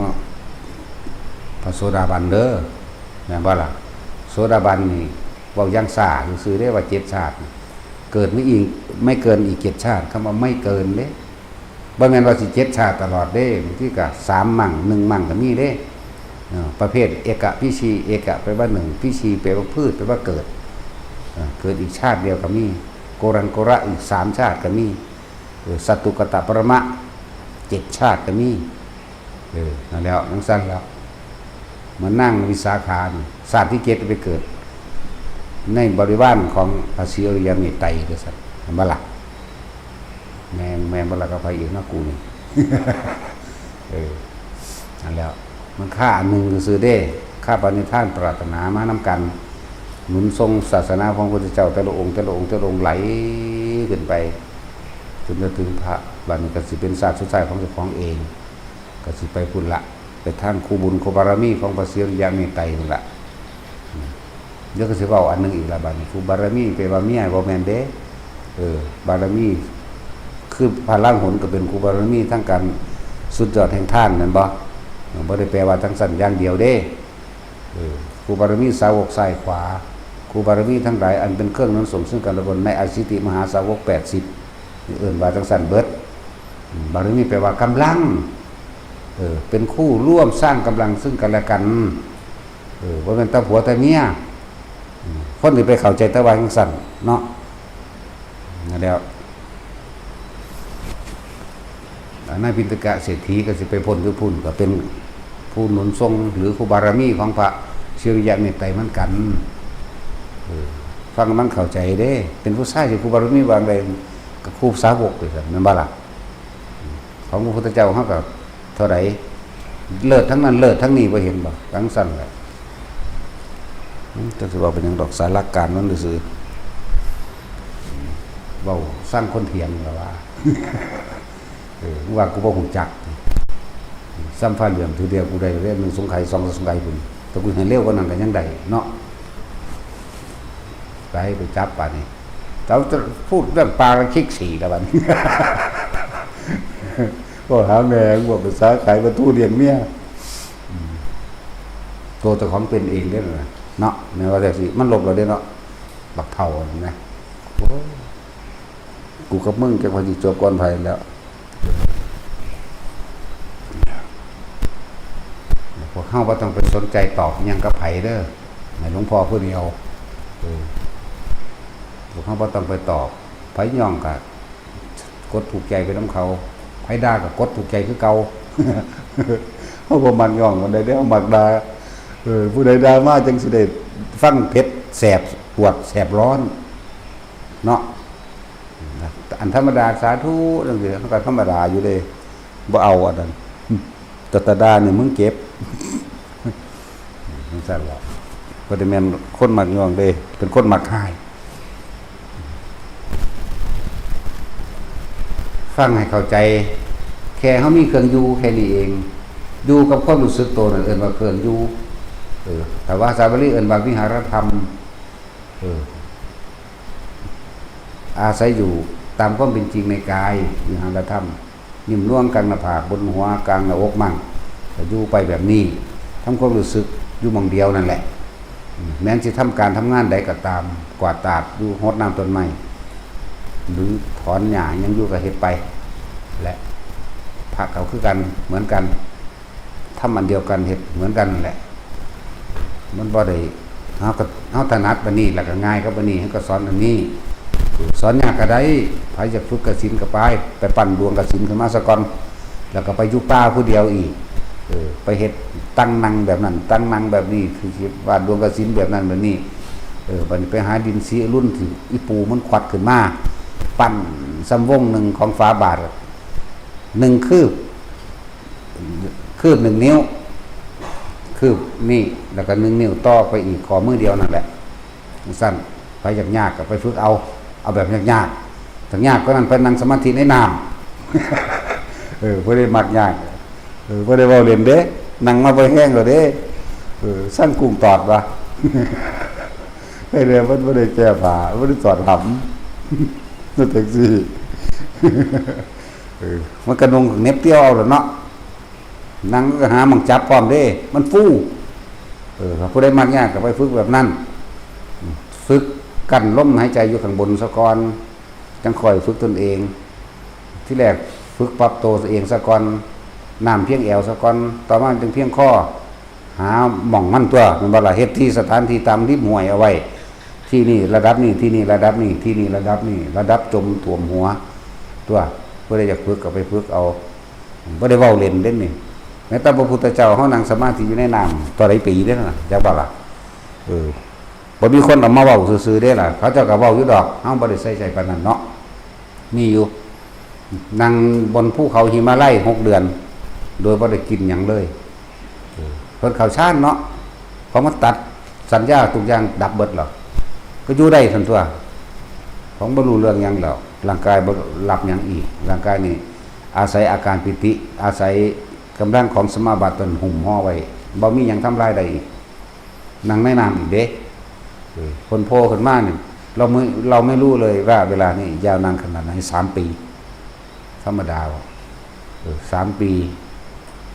พระโสดาบันเด้อ แม่นบ่ล่ะ โสดาบันนี่เว้าอย่างซ่าซื่อๆเด้ ว่าเจ็ดชาติ เกิดไม่อีก ไม่เกินอีกเจ็ดชาติ คำว่าไม่เกินเด้ บ่แม่นว่าสิเจ็ดชาติตลอดเด้ บางทีก็สามมั่ง หนึ่งมั่งก็มีเด้ เออ ประเภทเอกะพิชี เอกะแปลว่าหนึ่ง พิชีแปลว่าพืช แปลว่าเกิด เออ เกิดอีกชาติเดียวก็มี โกรังโกระอีกสามชาติก็มี เออ สัตตุกตะปรมะ เจ็ดชาติก็มี เออ นั่นแหล้ว จั่งซั้นแล้ว เหมือนนางวิสาขานี่ ชาติที่เจ็ดไปเกิด ในบริวารของพระศรีอริยเมตไตรเด้อซั่น เห็นบ่ล่ะ แม่น แม่นบ่ล่ะ กับไผอีกเนาะกูนี่ เออ นั่นแหล้ว มันค่าอันหนึ่งซื่อๆเด้ ค่าปณิธานปรารถนามานำกัน หนุนส่งศาสนาของพระพุทธเจ้าแต่ละองค์ แต่ละองค์ แต่ละองค์ไหลขึ้นไป จนจะถึงพระ บัดนี้ก็สิเป็นชาติสุดท้ายของเจ้าของเอง ก็สิไปพุ้นละ ไปทางคู่บุญคู่บารมีของพระศรีอริยะเมตไตรพุ้นละ เดี๋ยวก็สิเว้าอันหนึ่งอีกละบัดนี้ คู่บารมีแปลว่าเมียบ่แม่นเด้ เออ บารมี คือพระลาหุลก็เป็นคู่บารมีทั้งการสุดยอดแห่งทานแม่นบ่ เออ บ่ได้แปลว่าจั่งซั้นอย่างเดียวเด้ เออ คู่บารมีสาวกซ้ายขวา คู่บารมีทั้งหลายอันเป็นเครื่องหนุนส่งซึ่งกันและกันในอสิติมหาสาวกแปดสิบ นี่เอิ้นว่าจั่งซั้นเบิด อืม บารมีแปลว่ากำลัง เออ เป็นคู่ร่วมสร้างกำลังซึ่งกันและกัน เออ บ่แม่นแต่ผัวแต่เมีย อืม คนสิไปเข้าใจแต่ว่าจั่งซั้นเนาะ นั่นแหล้ว อันนั้นปิณฑกะเศรษฐีก็สิไปพ้นอยู่พุ้น ก็เป็นผู้หนุนส่งหรือคู่บารมีของพระศรีอริยะเมตไตรเหมือนกัน เออ ฟังมันเข้าใจเด้ เป็นผู้ชายสิคู่บารมีว่าจั่งใด ก็คู่สาวกไปซั่น แม่นบ่ล่ะ ของพระพุทธเจ้าเฮาก็เท่าใด เลิศทั้งนั้น เลิศทั้งนี้ บ่เห็นบ่ จั่งซั้นแหละ อืม จักสิเว้าเป็นหยังดอก สาระการมันซื่อๆ เว้าสร้างคนเถียงล่ะว่า เออ มึงว่ากูบ่ฮู้จัก ซ้ำผ้าเหลืองถือเดียวกูได้เด้ หนึ่งสงไข สองสงไขพุ้น แต่กูเห็นเร็วกว่านั้นก็ยังได้เนาะ ไป ไปจับปานนี้ เราจะพูดเรื่องปลาแล้วคิกสีแล้วบัดนี้ ก็หาแม่งบอกภาษาขายปลาทูเลี้ยงเมีย อืม ตัวเจ้าของเป็นเองเด้อนะ เนาะ แม่นว่าจั่งซี้ มันลบแล้วเด้อเนาะ บักเฒ่านั่นนะ โอ้ย กูกับมึงจักว่าสิจบก่อนไผแล้ว พวกเฮาบ่ต้องไปสนใจตอบหยังกับไผเด้อ ให้หลวงพ่อผู้เดียว เออ พวกเฮาบ่ต้องไปตอบ ไผย่องก็กดถูกใจไปนำเขา ไผด่าก็กดถูกใจคือเก่า เฮาบ่มักย่องปานใดเด้ เฮามักด่า เออ ผู้ใดด่ามาจั่งสิได้ฟังเผ็ดแสบปวดแสบร้อน เนาะ อันธรรมดาสาธุจั่งซี้ เฮาก็ธรรมดาอยู่เด้ บ่เอาอันนั้น แต่ตาด่านี่มึงเจ็บ จั่งซั่นล่ะ บ่ได้แม่นคนมักย่องเด้ เป็นคนมักฮ้าย ฟังให้เข้าใจ แค่เฮามีเครื่องอยู่แค่นี้เอง อยู่กับความรู้สึกตัวนั่นเอิ้นว่าเครื่องอยู่ เออ แต่ว่าภาษาบาลีเอิ้นว่าวิหารธรรม เออ อาศัยอยู่ตามความเป็นจริงในกาย วิหารธรรม นิ่มนวลกลางหน้าผาก บนหัว กลางหน้าอกมั่ง ก็อยู่ไปแบบนี้ ทำความรู้สึกอยู่หม่องเดียวนั่นแหละ อืม แม้นสิทำการทำงานใดก็ตาม กวาดตาด อยู่รดน้ำต้นไม้ หรือถอนหญ้าหยังอยู่ก็เฮ็ดไป และพระเขาคือกัน เหมือนกัน ทำอันเดียวกัน เฮ็ดเหมือนกันนั่นแหละ มันบ่ได้ เฮาก็ เฮาถนัดอันนี้ แล้วก็ง่ายกับอันนี้ เฮาก็สอนอันนี้ สอนยากก็ได้ ไผอยากฝึกกสิณก็ไป ไปปั้นดวงกสิณขึ้นมาซะก่อน แล้วก็ไปอยู่ป่าผู้เดียวอีก เออ ไปเฮ็ดตังนั่งแบบนั้น ตังนั่งแบบนี้ คือสิวาดดวงกสิณแบบนั้นแบบนี้ เออ บัดนี้ไปหาดินสีอรุณที่อีปู่มันขวัดขึ้นมา ปั้นส่ำวงหนึ่งของฝาบาตร หนึ่งคืบ คืบหนึ่งนิ้ว คืบนี่ แล้วก็หนึ่งนิ้วต่อไปอีก ข้อมือเดียวนั่นแหละ จั่งซั้น ไผอยากยากก็ไปฝึกเอา เอาแบบยากๆ ถ้ายากกว่านั้นไปนั่งสมาธิในน้ำ เออ บ่ได้มักยาก เออ บ่ได้เว้าเล่นเด้ นั่งมาบ่แฮงแล้วเด้ เออ สั่งกุ้งตอดวะ ไอ้เนี่ยมันบ่ได้แก้ผ้า บ่ได้ตอดหำ นั่นจั่งซี้ เออ มันก็นุ่งเหน็บเตียวเอาล่ะเนาะ นั่งก็หาหม่องจับพร้อมเด้ มันฟู เออ ถ้าผู้ใดมักยากก็ไปฝึกแบบนั้น ฝึกกั้นลมหายใจอยู่ข้างบนซะก่อน จั่งค่อยฝึกตนเอง ที่แรกฝึกปรับตัวเองซะก่อน น้ำเพียงแอวซะก่อน ต่อมาจึงเพียงคอ หาหม่องมันตั๊ว แม่นบ่ล่ะ เฮ็ดที่สถานที่ตามริมห้วยเอาไว้ ที่นี่ระดับนี้ ที่นี่ระดับนี้ ที่นี่ระดับนี้ ระดับจมท่วมหัวตั๊ว ผู้ใดอยากฝึกก็ไปฝึกเอา บ่ได้เว้าเล่นเด้นี่ แม้แต่พระพุทธเจ้าเฮานั่งสมาธิอยู่ในน้ำเท่าใดปีเด้นั่นน่ะ จักบ่ล่ะ เออ บ่มีคนเอามาเว้าซื่อๆเด้ล่ะ เขาเจ้าก็เว้าอยู่ดอก เฮาบ่ได้ใส่ใจปานนั้นเนาะ มีอยู่ นั่งบนภูเขาหิมาลัยหกเดือน โดยบ่ได้กินหยังเลย เออ เพิ่นเข้าฌานเนาะ เขามาตัดสัญญาทุกอย่างดับเบิดแล้ว ก็อยู่ได้ซั่นตั๊ว ของบ่รู้เรื่องหยังแล้ว ร่างกายบ่รับหยังอีก ร่างกายนี่อาศัยอาการปีติ อาศัยกำลังของสมาบัติเพิ่นหุ้มห่อไว้ บ่มีหยังทำลายได้อีก นั่งในน้ำอีกเด้ เออ เพิ่นโผล่ขึ้นมานี่ เราไม่ เราไม่รู้เลยว่าเวลานี้ยาวนานขนาดไหน สามปี ธรรมดาบ่ เออ สามปี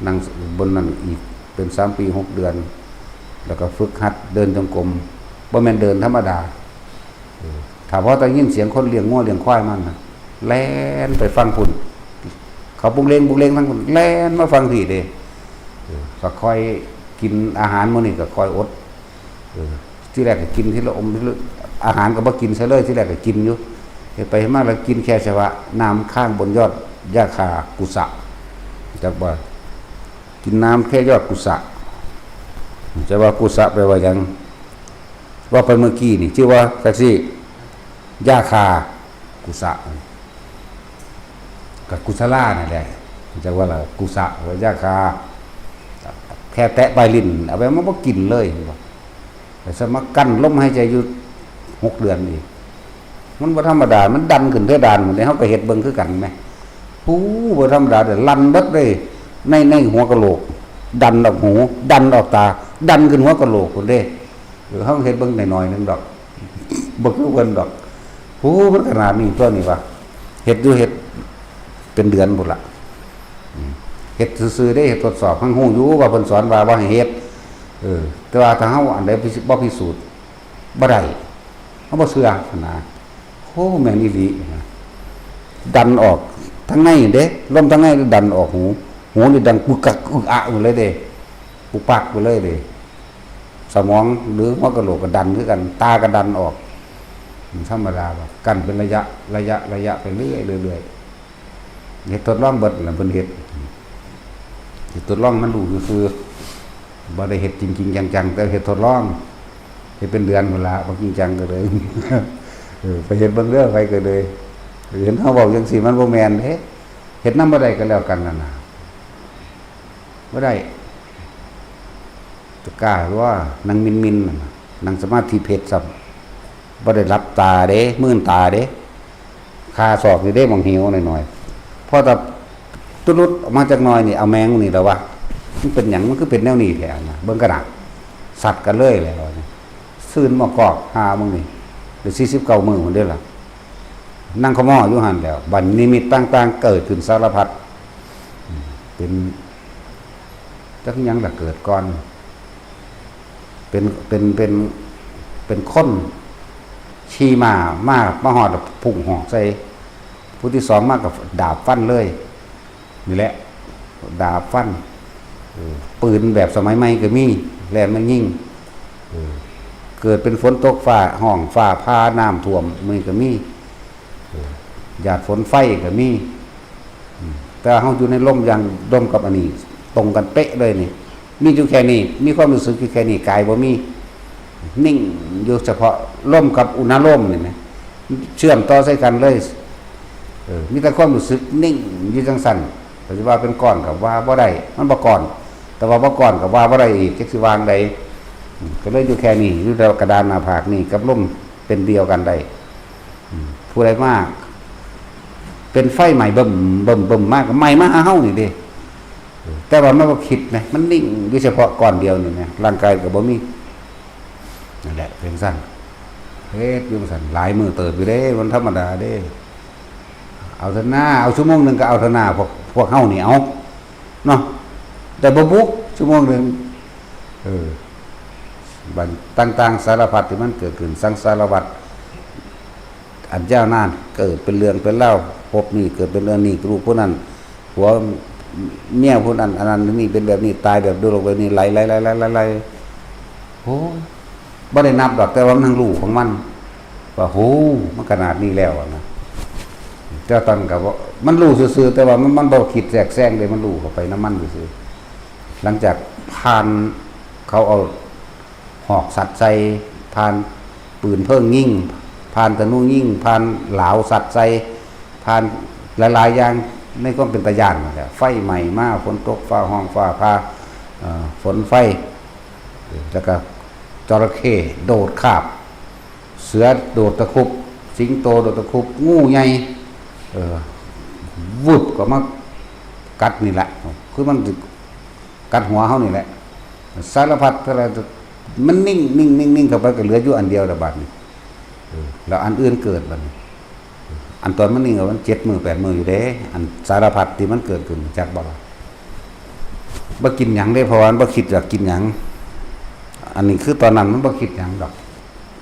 นั่งบนนั่นอีก เป็นสามปีหกเดือน แล้วก็ฝึกหัดเดินจงกรม บ่แม่นเดินธรรมดา เออ ถ้าพอได้ยินเสียงคนเลี้ยงงัวเลี้ยงควายมันน่ะ แล่นไปฟังพุ้น เขาบุกเลงบุกเลงทั้งพุ้น แล่นมาฟังพี้เด้ เออ ก็ค่อยกินอาหารมื้อนี้ก็ค่อยอด เออ ทีแรกก็กินทีละอมทีละ อาหารก็บ่กินซะเลย ทีแรกก็กินอยู่ เฮ็ดไปเฮ็ดมาแล้วกินแค่เฉพาะน้ำค้างบนยอดหญ้าคากุสะ จักว่า กินน้ำแค่ยอดกุสะ จักว่ากุสะแปลว่าหยัง ว่าไปเมื่อกี้นี่ ชื่อว่าจั่งซี้ หญ้าคากุสะ กับกุสลานั่นแหละ จักว่าล่ะ กุสะ หรือหญ้าคา แค่แตะปลายลิ้น เอาไปมันบ่กินเลย แต่สมากั้นลมหายใจอยู่หกเดือนอีก มันบ่ธรรมดา มันดันขึ้นเพดานหมดเลย เฮาก็เฮ็ดเบิ่งคือกันแหม ผู้บ่ธรรมดาเด้ ลั่นเบิดเลย ใน ในหัวกะโหลก ดันออกหู ดันออกตา ดันขึ้นหัวกะโหลกพุ้นเด้ เออ เฮาเฮ็ดเบิ่งหน่อยๆหนึ่งดอก บ่คือเพิ่นดอก ผู้มันขนาดนี้ตั๊วนี่วะ เฮ็ดอยู่เฮ็ดเป็นเดือนพุ้นล่ะ อืม เฮ็ดซื่อๆเด้ เฮ็ดทดสอบ ทั้งฮู้อยู่ว่าเพิ่นสอนว่าบ่ให้เฮ็ด เออ แต่ว่าถ้าเฮาอันใดพิสูจน์ บ่พิสูจน์ บ่ได้ เฮาบ่เชื่อนะ โอ้ แม่นอีหลีนะ ดันออกทางในเด้ ลมทางในดันออกหู หูนี่ดังกึกกักอึกอักหมดเลยเด้ ปุกปักไปเลยเด้ สมองหรือหัวกะโหลกก็ดันคือกัน ตาก็ดันออก มันธรรมดาบ่ กั้นเป็นระยะ ระยะ ระยะไปเรื่อย เรื่อย เฮ็ดทดลองเบิดล่ะ เพิ่นเฮ็ด เฮ็ดทดลองมันรู้ซื่อๆ บ่ได้เฮ็ดจริงๆ จังๆ แต่เฮ็ดทดลอง เฮ็ดเป็นเดือนพุ้นละ บ่จริงจังก็เลย เออ ไปเฮ็ดเบิ่งเด้อ ไปก็เลย เห็นเฮาเว้าจังซี่มันบ่แม่นเด้ เฮ็ดนำบ่ได้ก็แล้วกันนั่นน่ะ บ่ได้ จะกล้าว่านั่งมินๆ นั่นน่ะ นั่งสมาธิเพชรซ้ำ บ่ได้หลับตาเด้ มื่นตาเด้ คาศอกนี่เด้ หม่องหิวหน่อยๆ พอแต่ตุลุดออกมาจักหน่อยนี่ เอาแมงนี่แล้ววะ มันเป็นหยัง มันคือเป็นแนวนี้แท้นะ เบิ่งกะนะ สัตว์กันเลยแหละ ซื่นมากอก หามึงนี่ ได้สี่สิบเก้ามื้อพุ้นเด้ล่ะ นั่งขะม้ออยู่หั่นแหล้ว บัดนิมิตต่างๆ เกิดขึ้นสารพัด เป็น จักหยังล่ะเกิดก่อน เป็น เป็น เป็น เป็นคนขี่ม้ามา มาฮอดพุ่งหอกใส่ ผู้ที่สองมากับดาบฟันเลย นี่แหละ ดาบฟัน เออ ปืนแบบสมัยใหม่ก็มี แล่นมายิง เออ เกิดเป็นฝนตกฟ้าฮ้องฟ้าผ่าน้ำท่วม มื้อนี้ก็มี เออ หยาดฝนไฟก็มี อืม แต่เฮาอยู่ในลมอย่าง ลมกับอันนี้ ตรงกันเป๊ะเลยนี่ มีอยู่แค่นี้ มีความรู้สึกอยู่แค่นี้ กายบ่มี นิ่งอยู่เฉพาะลมกับอุณาโลมนี่นะ เชื่อมต่อใส่กันเลย เออ มีแต่ความรู้สึกนิ่งอยู่จังซั่น ก็สิว่าเป็นก้อนก็ว่าบ่ได้ มันบ่ก้อน แต่ว่าบ่ก้อนก็ว่าบ่ได้อีก จักสิว่าจั่งใด อืม ก็เลยอยู่แค่นี้ อยู่แต่กระดานหน้าผากนี่กับลมเป็นเดียวกันได้ อืม ผู้ใดมา เป็นไฟไหม้เบิ่มเบิ่มเบิ่มมาก ก็ไหม้มาหาเฮานี่เด้ เออ แต่ว่ามันบ่คิดนะ มันนิ่งอยู่เฉพาะก้อนเดียวนี่นะ ร่างกายก็บ่มี นั่นแหละ เป็นซั่น เฮ็ดอยู่ซั่น หลายมื้อเติบอยู่เด้ มันธรรมดาเด้ เอาเถอะนา เอาชั่วโมงหนึ่งก็เอาเถอะนา พวก พวกเฮานี่ เอา เนาะ แต่บ่บุก ชั่วโมงหนึ่ง เออ บัดต่างๆ สารพัดที่มันเกิดขึ้น สังสารวัฏ อันยาวนาน เกิดเป็นเรื่องเป็นราว ภพนี้เกิดเป็นเรื่องนี้ ลูกผู้นั้น ผัวเมียผู้นั้น อันนั้นนี่เป็นแบบนี้ ตายแบบโดยโรคแบบนี้ ไหล ไหล ไหล ไหล ไหล ไหล โอ้ย บ่ได้นับดอก แต่ว่ามันทั้งรู้ของมัน ว่า โห มันขนาดนี้แล้วอะนะ แต่ตอนก็บ่ มันรู้ซื่อๆ แต่ว่ามัน มันบ่คิดแทรกแซงเลย มันรู้เข้าไปนำมันซื่อๆ หลังจากผ่าน เขาเอาหอกสัตว์ใส่ ผ่านปืนเพลิงยิง ผ่านธนูยิง ผ่านหลาวสัตว์ใส่ ผ่านหลายๆ อย่าง ในความเป็นตาย้านนั่นแหละ ไฟไหม้มา ฝนตก ฟ้าฮ้อง ฟ้าผ่า เอ่อ ฝนไฟ แล้วก็จระเข้โดดคาบ เสือโดดตะครุบ สิงโตโดดตะครุบ งูใหญ่ เออ วืบก็มากัดนี่แหละ คือมันสิกัดหัวเฮานี่แหละ สารพัดอะไร มันนิ่ง นิ่ง นิ่ง นิ่งเข้าไป ก็เหลืออยู่อันเดียวละบัดนี้ เออ แล้วอันอื่นเกิดบัดนี้ อันตอนมันนิ่งอะ มันเจ็ดมื้อแปดมื้ออยู่เด้ อันสารพัดที่มันเกิดขึ้น จักบ่ล่ะ บ่กินหยังเด้ เพราะว่ามันบ่คิดอยากกินหยัง อันนี้คือตอนนั้นมันบ่คิดหยังดอก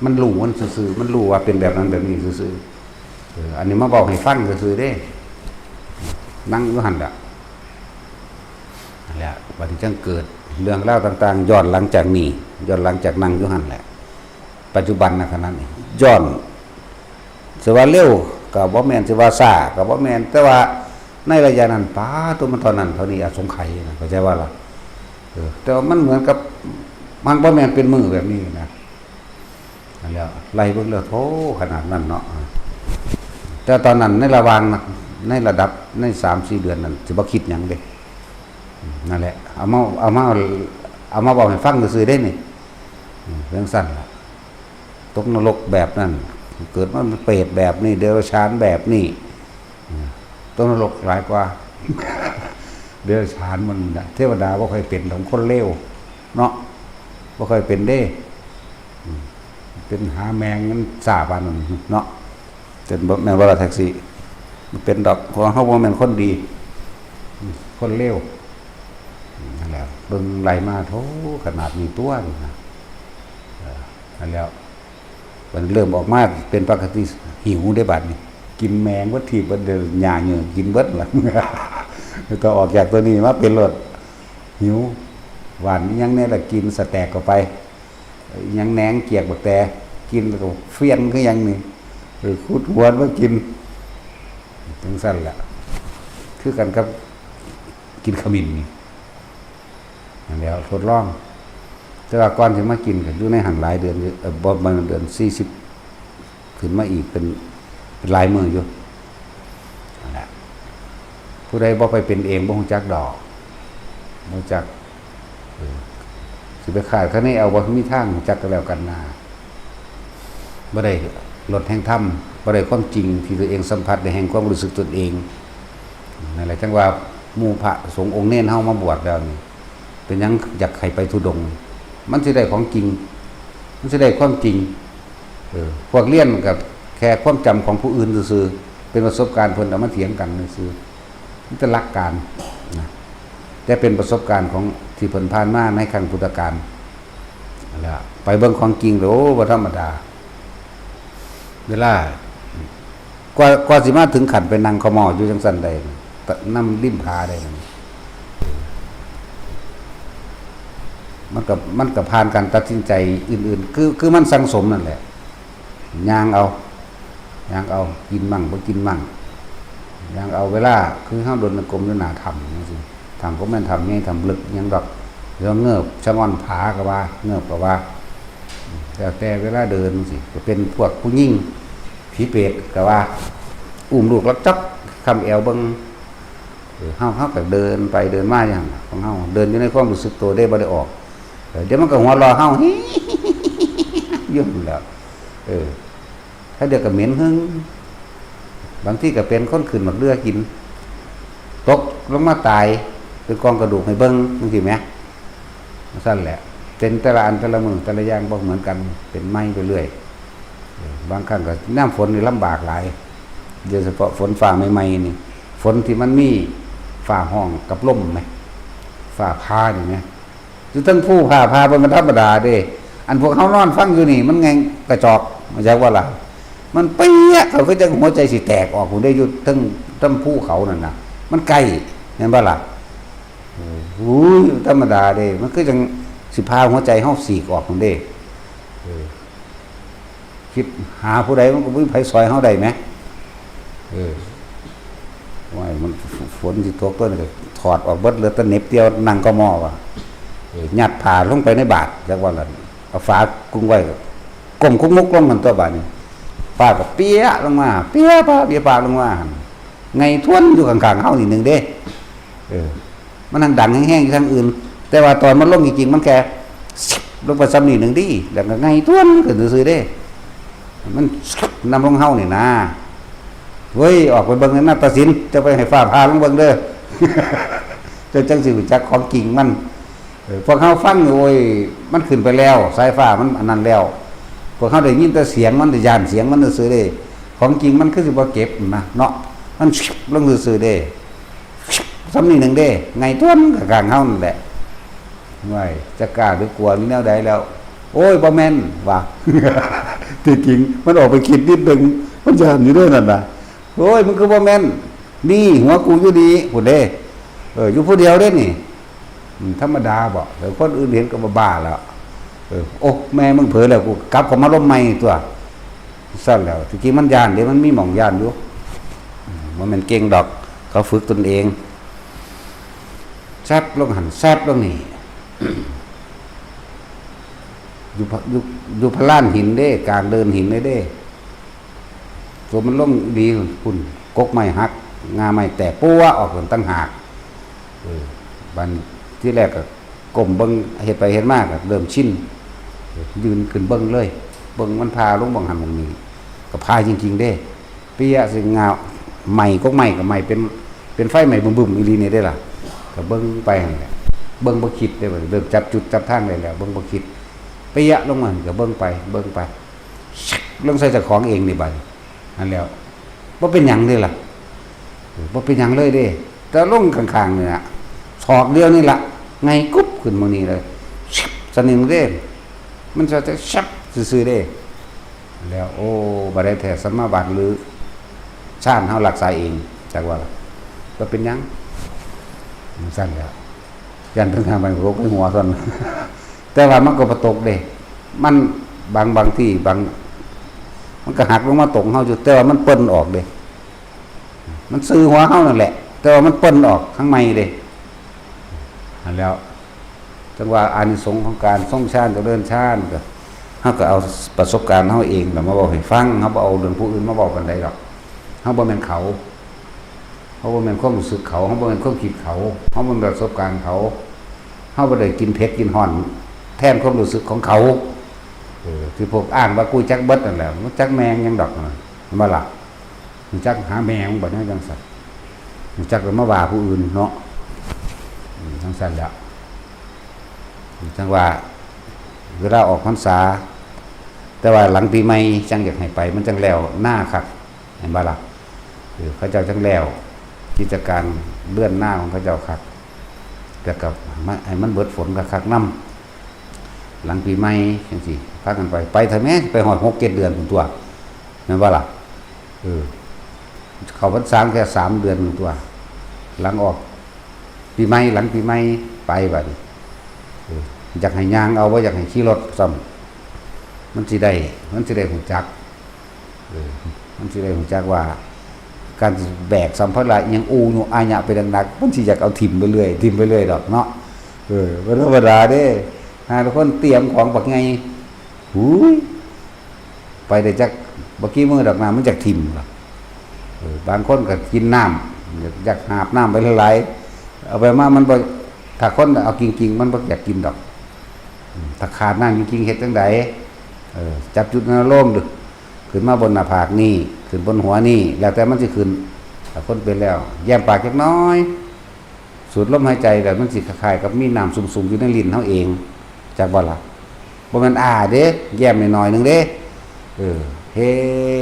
มันรู้มันซื่อๆ มันรู้ว่าเป็นแบบนั้นแบบนี้ซื่อๆ เออ อันนี้มาเว้าให้ฟังซื่อๆ เด้ นั่งอยู่หั่นล่ะ นั่นแหละ บัดนี้จั่งเกิดเรื่องราวต่างๆ ย้อนหลังจากนี้ ย้อนหลังจากนั่งอยู่หั่นแหละ ปัจจุบันนะขณะนี้ ย้อน สิว่าเร็วก็บ่แม่น สิว่าช้าก็บ่แม่น แต่ว่าในระยะนั้น ป๊าด ตัวมันเท่านั้นเท่านี้ อสงไขยนะ เข้าใจว่าล่ะ เออ แต่ว่ามันเหมือนกับ มันบ่แม่นเป็นมื้อแบบนี้นะ นั่นแหละ ไล่เบิ่งแล้ว โธ่ ขนาดนั้นเนาะ แต่ตอนนั้นในระหว่างนะ ในระดับ ในสามสี่เดือนนั้น สิบ่คิดหยังเด้ นั่นแหละ เอามา เอามา เอามาเว้าให้ฟังซื่อๆ เด้นี่ อืม จั่งซั่นล่ะ ตกนรกแบบนั้น เกิดมาเป็นเปรตแบบนี้ เดรัจฉานแบบนี้ อืม ตกนรกหลายกว่า เดรัจฉานมันน่ะ เทวดาบ่ค่อยเป็นดอก คนเลวเนาะ บ่ค่อยเป็นเด้ อืม เป็นหาแมงมันซ่าปานนั้นเนาะ เป็นบ่ แม่นบ่ล่ะแท็กซี่ มันเป็นดอก เพราะว่าเฮาบ่แม่นคนดี อืม คนเลว อืม นั่นแหละ เบิ่งไล่มา โธ่ ขนาดนี้ตั๊วนี่นะ เออ นั่นแหล้ว มันเริ่มออกมาเป็นปกติ หิวได้บัดนี้ กินแมงเบิดทีบเบิดเดือน หญ้าเหยื่อกินเบิดละ ต้องออกจากตัวนี้มาเป็นโลด หิว หว่านอิหยังแหน่ละ กินสะแตกเข้าไป อิหยังแหนง เกียกบักแต กินแล้วก็เฟี้ยนคือหยังนี่ เออ ขุดหวนมากิน จั่งซั้นแหละ คือกันกับกินขมิ้นนี่ นั่นแหล้ว ทดลอง แต่ว่าก่อนสิมากินก็อยู่ในหั่นหลายเดือนอยู่ เอ่อ บ่ บ่ เดือน สี่สิบ ขึ้นมาอีกเป็น เป็นหลายมื้ออยู่ นั่นแหละ ผู้ใดบ่ไปเป็นเอง บ่ฮู้จักดอก บ่ฮู้จัก เออ สิไปคาดคะเนเอา บ่มีทางฮู้จักกันแล้วกันนา บ่ได้รสแห่งธรรม บ่ได้ความจริงที่ตัวเองสัมผัสได้แห่งความรู้สึกตนเอง นั่นแหละ จั่งว่าหมู่พระสงฆ์องค์เณรเฮามาบวชแล้วนี่ เป็นหยังอยากให้ไปธุดงค์ มันสิได้ของจริง มันสิได้ความจริง เออ พวกเรียนมันก็แค่ความจำของผู้อื่นซื่อๆ เป็นประสบการณ์เพิ่นเอามาเถียงกันซื่อๆ มันจะหลักการนะ แต่เป็นประสบการณ์ของที่เพิ่นผ่านมาในครั้งพุทธกาล แล้วไปเบิ่งของจริงแล้ว โอ้ บ่ธรรมดา เวลา กว่า กว่าสิมาถึงขั้นไปนั่งขมออยู่จั่งซั้นได้ นำริมผาได้ มันก็ มันก็ผ่านการตัดสินใจอื่นๆ คือ คือมันสั่งสมนั่นแหละ ย่างเอา ย่างเอา กินมั่ง บ่กินมั่ง ย่างเอาเวลา คือเฮาเดินจงกรมอยู่หน้าถ้ำจั่งซี้ ถ้ำก็แม่นถ้ำใหญ่ ถ้ำลึกหยังดอก แล้วเงิบชะง่อนผาก็ว่า เงิบก็ว่า แล้วแต่เวลาเดินจั่งซี้ ก็เป็นพวกผู้หญิง ผีเปรตก็ว่า อุ้มลูกลักจับคำแอวเบิ่ง เออ เฮา เฮาก็เดินไปเดินมาอย่างนั้นล่ะ ของเฮา เดินอยู่ในความรู้สึกตัวเด้ บ่ได้ออก เออ เดี๋ยวมันก็หัวเราะเฮา อยู่นั่นแหล้ว เออ ถ้าเดี๋ยวก็เหม็นหึ่ง บางทีก็เป็นคนขึ้นบักเรือกิน ตกลงมาตาย เป็นกองกระดูกให้เบิ่งจั่งซี้แหม ซั่นแหละ เป็นแต่ละอันแต่ละมื้อแต่ละอย่างบ่เหมือนกัน เป็นใหม่ไปเรื่อย เออ บางครั้งก็ยามฝนนี่ลำบากหลาย โดยเฉพาะฝนฟ้าใหม่ๆนี่ ฝนที่มันมีฟ้าฮ้องกับลมแหม ฟ้าผ่านี่แหม อยู่เทิงภูฟ้าผ่าบ่แม่นธรรมดาเด้ อันพวกเฮานอนฟังอยู่นี่มันแง่งกระจอก เข้าใจบ่ล่ะ มันเปี้ยะ เขาคือจั่งหัวใจสิแตกออกพู้นเด้ อยู่เทิง เทิงภูเขานั่นน่ะ มันใกล้ แม่นบ่ล่ะ โอ้ย ธรรมดาเด้ มันคือจั่งสิผ่าหัวใจเฮาฉีกออกพู้นเด้ เออ คิดหาผู้ใดมันก็บ่มีไผซ่อยเฮาได้แหม เออ ว่ามันฝนสิตก ตัวนี้ก็ถอดออกเบิด เหลือแต่เหน็บเดียว นั่งขมอว่า เออ ยัดผ้าลงไปในบาตร จักว่าล่ะ เอาฝากุ่งไว้ ก็ก้มคุกมุกลงหั่นตั๊วบาดนี้ ฟ้าก็เปี้ยะลงมา เปี้ยะปาเปี้ยะปาลงมาหั่น ไงท้วนอยู่ข้างๆเฮานี่หนึ่งเด้ เออ มันหั้งดังแฮงๆอยู่ทางอื่น แต่ว่าตอนมันลงจริงๆ มันแค่ ลงไปส่ำนี้หนึ่งเด้ แล้วก็ไงท้วนขึ้นซื่อๆเด้ มันนำลงเฮานี่นะ เฮ้ย ออกไปเบิ่งในนาฏศิลป์ จะไปให้ฟ้าผ่าลงเบิ่งเด้อ เจ้าจั่งสิรู้จักของจริงมัน เออ พวกเฮาฟังอยู่ โอ้ย มันขึ้นไปแล้ว สายฟ้ามันอันนั้นแล้ว พวกเฮาได้ยินแต่เสียงมัน ได้ย่านเสียงมันซื่อๆเด้ ของจริงมันคือสิบ่เก็บนะเนาะ มันลงซื่อๆเด้ ส่ำนี้หนึ่งเด้ ไงท้วนข้างๆเฮานั่นแหละ ว้าย จะกล้าหรือกลัวหรือแนวใดแล้ว โอ้ย บ่แม่น ว่า ที่จริงมันออกไปคิดนิดนึง มันย่านอยู่เด้อนั่นน่ะ โอ้ย มึงคือบ่แม่น นี่ หัวกูอยู่นี่พู้นเด้ เออ อยู่ผู้เดียวเด้นี่ อืม ธรรมดาบ่ เดี๋ยวคนอื่นเห็นก็บ้าๆแล้ว เออ โอ้ แม่มึงเผลอแล้ว กูกลับเข้ามาลมใหม่ตั๊ว ซั่นแล้ว ที่จริงมันย่านเด้ มันมีหม่องย่านอยู่ อืม บ่แม่นเก่งดอก เขาฝึกตนเอง แซบลงหั่น แซบลงนี่ อยู่พะ อยู่ อยู่พะลานหินเด้ กลางเดินหินเลยเด้ ตัวมันลงดีพุ้น กกไม้หัก ง่าไม้แตก ปัวออกตั้งหาก เออ บัดทีแรกก็ก้มเบิ่ง เฮ็ดไปเฮ็ดมาก็เริ่มชิน ยืนขึ้นเบิ่งเลย เบิ่งมันผ่าลงหม่องหั่นหม่องนี้ ก็ผ่าจริงๆเด้ เปี้ยะสิ ง่า ไม้ กกไม้ก็ไหม้เป็น เป็นไฟไหม้บึ้มๆอีหลีนี่เด้ล่ะ ก็เบิ่งไปหั่นแหละ เบิ่งบ่คิดเด้ บัดนี้เริ่มจับจุดจับทางได้แล้ว เบิ่งบ่คิด เปี้ยะลงมาหั่นก็เบิ่งไป เบิ่งไป ลงใส่เจ้าของเองนี่บัดนี้ นั่นแล้ว บ่เป็นหยังเด้ล่ะ เออ บ่เป็นหยังเลยเด้ แต่ลงข้างๆนี่ล่ะ ศอกเดียวนี่ล่ะ ไงกุ๊บขึ้นมื้อนี้เลย ชับ สนิมเด้ มันจะจะชับซื่อๆเด้ แล้ว โอ้ บ่ได้แท้สมาบัติหรือฌานเฮารักษาเอง จักว่าล่ะ บ่เป็นหยัง มันซั่นแหล้ว ย่านถึงหาใบโรคในหัวซั่น แต่ว่ามันก็บ่ตกเด้ มันบาง บางที่บาง มันก็หักลงมาตกเฮาอยู่ แต่ว่ามันเปิ้นออกเด้ มันซื่อหัวเฮานั่นแหละ แต่ว่ามันเปิ้นออกข้างในเด้ อันแล้ว จังว่าอานิสงส์ของการทรงฌานเจริญฌานก็ เฮาก็เอาประสบการณ์เฮาเองน่ะมาเว้าให้ฟัง เฮาบ่เอาเรื่องผู้อื่นมาเว้าปานใดดอก เฮาบ่แม่นเขา เฮาบ่แม่นความรู้สึกเขา เฮาบ่แม่นความคิดเขา เฮาบ่แม่นประสบการณ์เขา เฮาบ่ได้กินเผ็ดกินฮ้อนแทนความรู้สึกของเขา เออ ที่พวกอ้างว่ากูจักเบิดนั่นแหละ มันจักแม่งหยังดอกนะ เห็นบ่ล่ะ มันจักหาแม่งบ่เนี่ยจังซั่น มันจักก็มาว่าผู้อื่นเนาะ อืม จังซั่นแหละ จังว่า เวลาออกพรรษา แต่ว่าหลังปีใหม่จังอยากให้ไป มันจังแล้วหน้าคัก เห็นบ่ล่ะ เออ เขาเจ้าจังแล้ว กิจการเลื่อนหน้าของเขาเจ้าคัก แต่ก็มาให้มันเบิดฝนคักๆนำ หลังปีใหม่จังซี่ พากันไป ไปเถอะแม่ ไปฮอดหกเจ็ดเดือนพู้นตั๊ว แม่นบ่ล่ะ เออ เข้าพรรษาแค่สามเดือนพู้นตั๊ว หลังออกปีใหม่ หลังปีใหม่ไปบัดนี้ เออ อยากให้ย่างเอา บ่อยากให้ขี่รถซ้ำ มันสิได้ มันสิได้ฮู้จัก เออ มันสิได้ฮู้จักว่า การสิแบกสัมภาระอิหยังอู่อยู่อาหยะไปหนักๆ มันสิอยากเอาถิ่มไปเรื่อย ถิ่มไปเรื่อยดอกเนาะ เออ บ่ธรรมดาเด้ หาคนเตรียมของบักใหญ่ หูย ไปได้จักบ่กี่มื้อดอก น้ำมันจักถิ่มล่ะ เออ บางคนก็กินน้ำ อยากหาบน้ำไปหลายๆ เอาไปมามันบ่ ถ้าคนเอาจริงๆ มันบ่อยากกินดอก อืม ถ้าขาดน้ำจริงๆ เฮ็ดจั่งใด เออ จับจุดอนุโลมดู ขึ้นมาบนหน้าผากนี่ ขึ้นบนหัวนี่ แล้วแต่มันสิขึ้น ถ้าคนเป็นแล้ว แย้มปากจักหน่อย สูดลมหายใจแล้วมันสิคล้ายๆกับมีน้ำซุ่มๆอยู่ในลิ้นเฮาเอง จักบ่ล่ะ บ่แม่นอ้าเด้ แย้มน้อยๆหนึ่งเด้ เออ เฮ็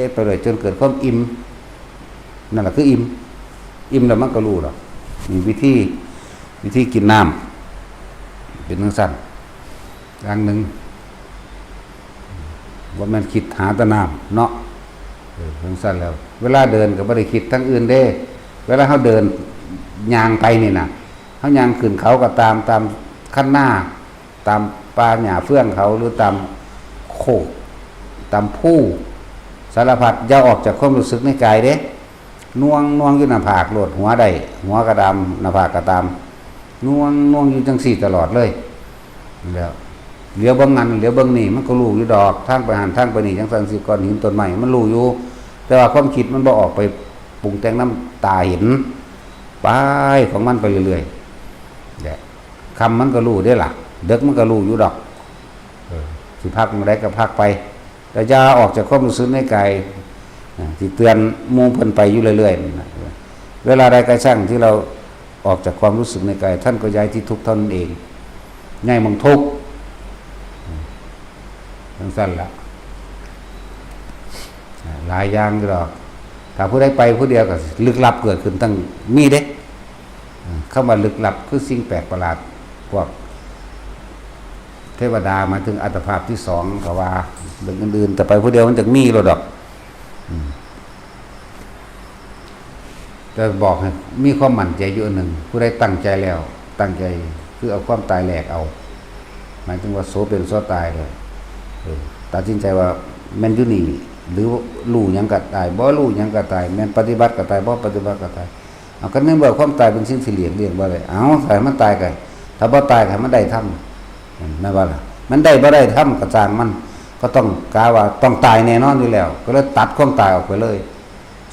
ดไปเลยจนเกิดความอิ่ม นั่นล่ะคืออิ่ม อิ่มแล้วมันก็รู้ดอก นี่วิธี วิธีกินน้ำ เป็นจั่งซั้น อย่างหนึ่ง บ่แม่นคิดหาแต่น้ำเนาะ เออ จั่งซั้นแล้ว เวลาเดินก็บ่ได้คิดทางอื่นเด้ เวลาเฮาเดินย่างไปนี่นะ เฮาย่างขึ้นเขาก็ตาม ตามคันนา ตามป่าหญ้าเฟืองเขา หรือตามโคก ตามภู สารพัด อย่าออกจากความรู้สึกในกายเด้ หน่วงหน่วงอยู่หน้าผากโลด หัวได้ หัวก็ตาม หน้าผากก็ตาม หน่วงหน่วงอยู่จั่งซี้ตลอดเลย แล้ว เหลียวเบิ่งนั่น เหลียวเบิ่งนี่ มันก็รู้อยู่ดอก ทางไปหั่น ทางไปนี่ จั่งซั้นสิ ก้อนหิน ต้นไม้ มันรู้อยู่ แต่ว่าความคิดมันบ่ออกไปปรุงแต่งนำตาเห็น ไปของมันไปเรื่อยๆ แหละ ค่ำมันก็รู้เด้ล่ะ ดึกมันก็รู้อยู่ดอก เออ สิพักมื้อใดก็พักไป แต่อย่าออกจากความรู้สึกในกาย อ่า ที่เตือนหมู่เพิ่นไปอยู่เรื่อยๆนั่นน่ะ เวลาใดก็ช่างที่เราออกจากความรู้สึกในกาย ท่านก็ย้ายที่ทุกข์เท่านั้นเอง ย้ายหม่องทุกข์ จั่งซั้นล่ะ อ่า หลายอย่างอยู่ดอก ถ้าผู้ใดไปผู้เดียวก็ลึกลับเกิดขึ้นตั้งมีเด้ อ่า คำว่าลึกลับคือสิ่งแปลกประหลาด พวกเทวดาหมายถึงอัตภาพที่สอง ก็ว่า เรื่องอื่นๆ แต่ไปผู้เดียวมันจักมีโลดดอก อืม แต่บอกให้มีความมั่นใจอยู่อันหนึ่ง ผู้ใดตั้งใจแล้ว ตั้งใจคือเอาความตายแลกเอา หมายถึงว่าโสเป็นโสตายเลย เออ ตัดสินใจว่าแม่นอยู่นี่ หรือรู้หยังก็ตาย บ่รู้หยังก็ตาย แม่นปฏิบัติก็ตาย บ่ปฏิบัติก็ตาย เอา ก็ในเมื่อความตายเป็นสิ่งที่หลีกเลี่ยงบ่ได้ เอา ถ้าให้มันตายก็ ถ้าบ่ตายก็ให้มันได้ธรรม แม่นบ่ล่ะ มันได้บ่ได้ธรรมก็ช่างมัน ก็ต้องกาว่าต้องตายแน่นอนอยู่แล้ว ก็เลยตัดความตายออกไปเลย